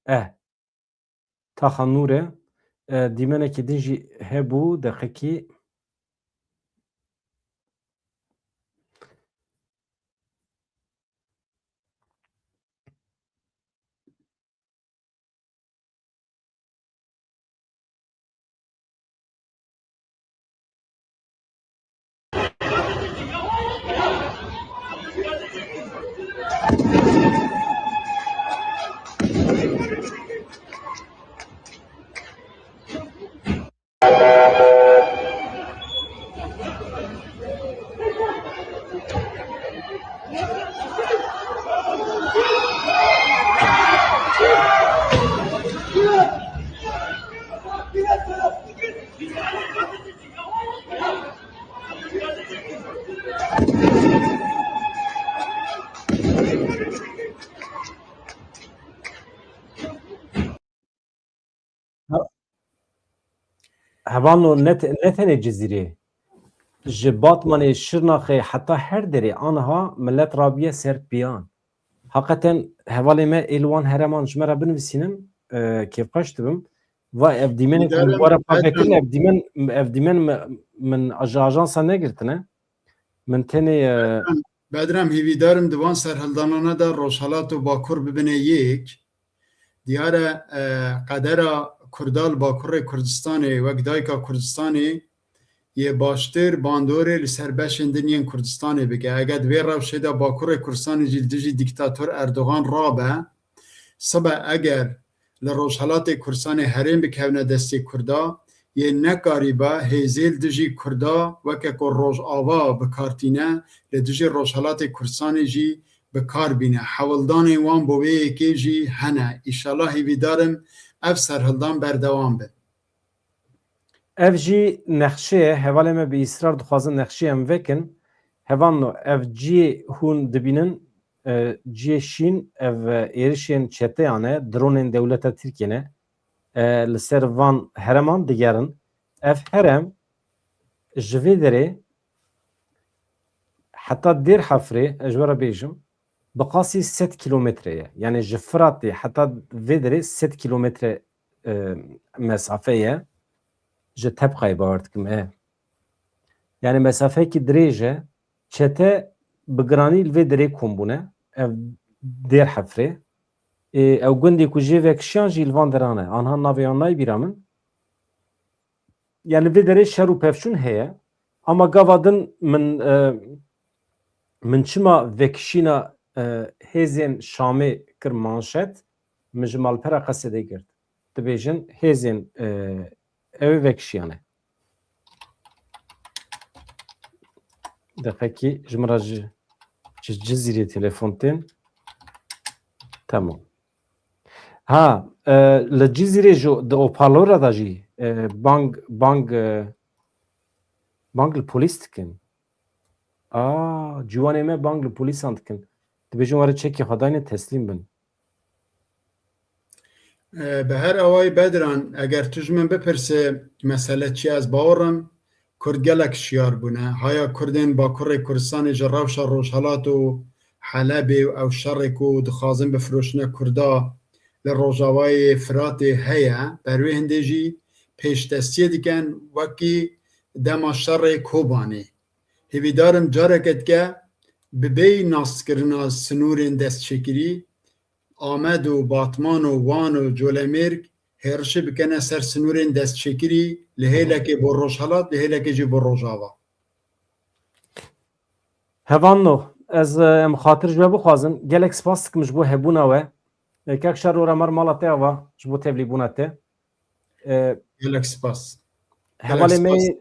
E, taxa nûr e. E, dîmenekî din jî hebû, deqekî. He-, hevano ne te-, ne tenê Cizîrê, ji Batmanê, Şirnaxê heta her derê aniha milet rabiye ser piyan. Heqeten hevalê me ê li wan hereman ji me re binivîsînin, e, kêfxweş dibim. Va ev dîmenê ku min Hîvîdarim were pa Bedran. Vekirin, ev dîmen, ev dîmen mi-, min ji ajansa negirtine. Min tenê, e, Bedran, Bedran, hîvîdarim di van serhildanana de Rojhelat û Bakur bibine yek. Diyar e, e, qedera Kurda li Bakurê Kurdistanê wek dayika Kurdistanê yê baştir bandorê li ser beşên din yên Kurdistanê bike. Eger di vê rewşê de Bakurê Kurdistanê jî li dijî dîktator Erdogan rabe, sibe eger li Rojhelatê Kurdistanê herêm bikevne destê Kurda, yên nekarîba hêzê li dijî Kurda weke ku Rojava bi kar tîne, li dijî Rojhelatê Kurdistanê jî bi kar bîne. Hewldanên wan bo vê yekê jî hene. Îşallah hîvîdar im ev serhildan berdewam be. Ev jî nexşe ye. Hevalê me bi îsrar dixwazin nexşê em vekin. Hevalno, ev cihê hûn dibînin, e, cihê şîn, ev, e, êrişên çeteyan e, dronên dewleta Tirkiyê ne. E, li ser van hereman digerin. Ev herem ji vê derê heta Dêr Hefrê, ez ji we re bêjim, bi qasî sed kîlometre ye. Yani ji Firatê heta vê derê sed kîlometre, e, mesafe ye. Ji Tebqayê bawer dikim, e. Yani mesafeyekî dirêj e. Çete bi giranî li vê derê kom bûne. Ev Dêr Hefrê. Ê, ew gundê ku jê vekişiyan jî li van deran e. Anha navê wan nayê bîra min. Yani vê derê şer û pevçûn heye. Ama gava din min, e, min çima vekişîna, e, hêzên Şamê kir manşet, min ji malpera Qesedê girt. Dibêjin hêzên, e, ew ê vekişiyane. Deqekî ji min re ji, ji Cizîrê telefon tên. Tamam. Ha, e, li Cizîrê jî di hoparlora de jî, e, bang, bang, e, bang li polîs dikin. A, ciwanê me bang li polîsan dikin. Dibêjin were çekê xwe dayne teslîm bin. E, bi her awayî Bedran, eger tu ji min bipirse mesele çi ye, ez bawer im Kurd gelek şiyar bûne. Haya Kurdên Bakurê Kurdistanê ji rewşa Rojhelat û Helebê û ew şerê ku dixwazin bifiroşine Kurda li Rojavayê Firatê heye, ber wê hindê jî pêşdestiyê dikin, wekî dema şerê Kobanê. Hêvîdarim careke dike bi bêyî naskirina sinûrên destçêkirî, Amed û Batman û Wan û Colemêrg hêrişê bikene ser sinûrên destçêkirî li hêlekê bo Rojhelat, li hêlekê jî bo Rojava. Hevalno, ez, e, em xatir ji we bixwazin. Gelek spas dikim ji bo hebûna we. E, Kek Şar Oramar, mala te ava ji bo tevlîbûna te. E, Gelek spas. Hevalê me,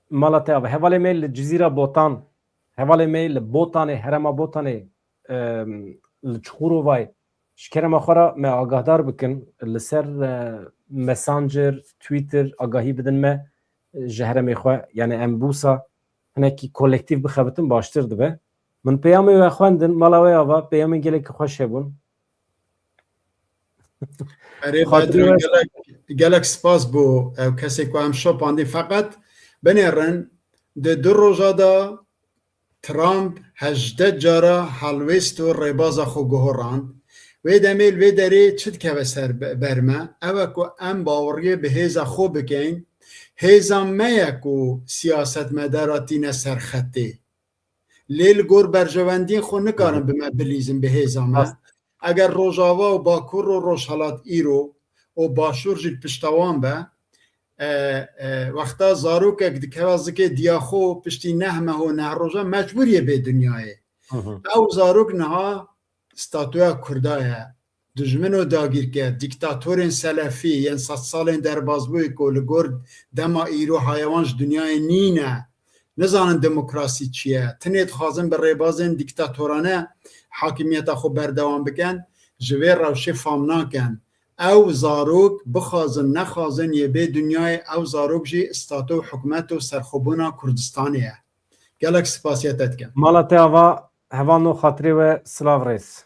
mala te ava. Hevalê me li Cizîra Botan, hevalê me li Botanê, herêma Botanê, e, li Çuxurovayê, ji kerema xwe re me agahdar bikin, li ser, e, Messenger, Twitter agahî bidin me, e, ji herêmê xwe, yani em bûsa hinekî kolektîf bixebitin baştir dibe. Min peyamê we xwendin, mala we ava, peyamên gelekî xweş hebûn. Erê Bedran, gelek, gelek spas bo ew kesê ku em şopandî. Feqet binêrin, di du roja de Trump hejdeh cara helwêst û rêbaza xwe guhorand. Wê demê li vê derê çi dikeve ser be-, ber me? Ew e ku em baweriyê bi hêza xwe bikein. Hêza me ye ku siyasetmedara tîne ser xetê. Lê li gor berjewendiyên xwe nikarin bi me bilîzin, bi hêza me. Rast. Eger Rojava û Bakur û Rojhelat îro û Başûr jî li pişta wan be, e, e, wexta zarokek dikeve zikê diya xwe û piştî neh meh û neh roja mecbûr yê bê dinyayê. Hı hı. Ew zarok niha statuya Kurda ye. Dijmin û dagîrker, dîktatorên selefî yên sedsalên derbazbûyî ku li gor dema îro haya wan ji dinyayê nîne, nizanin demokrasî çi ye, tinê dixwazin bi rêbazên dîktatorane hakimiyeta xwe berdewam bikin, ji vê rewşê fam nakin. Ew zarok bixwazin nexwazin yê bê dinyayê, ew zarok jî stato û hikûmet û serxwebûna Kurdistanê ye. Gelek spasiya te dikim. Mala te ava, hevalno, xatirê we, silav rêz.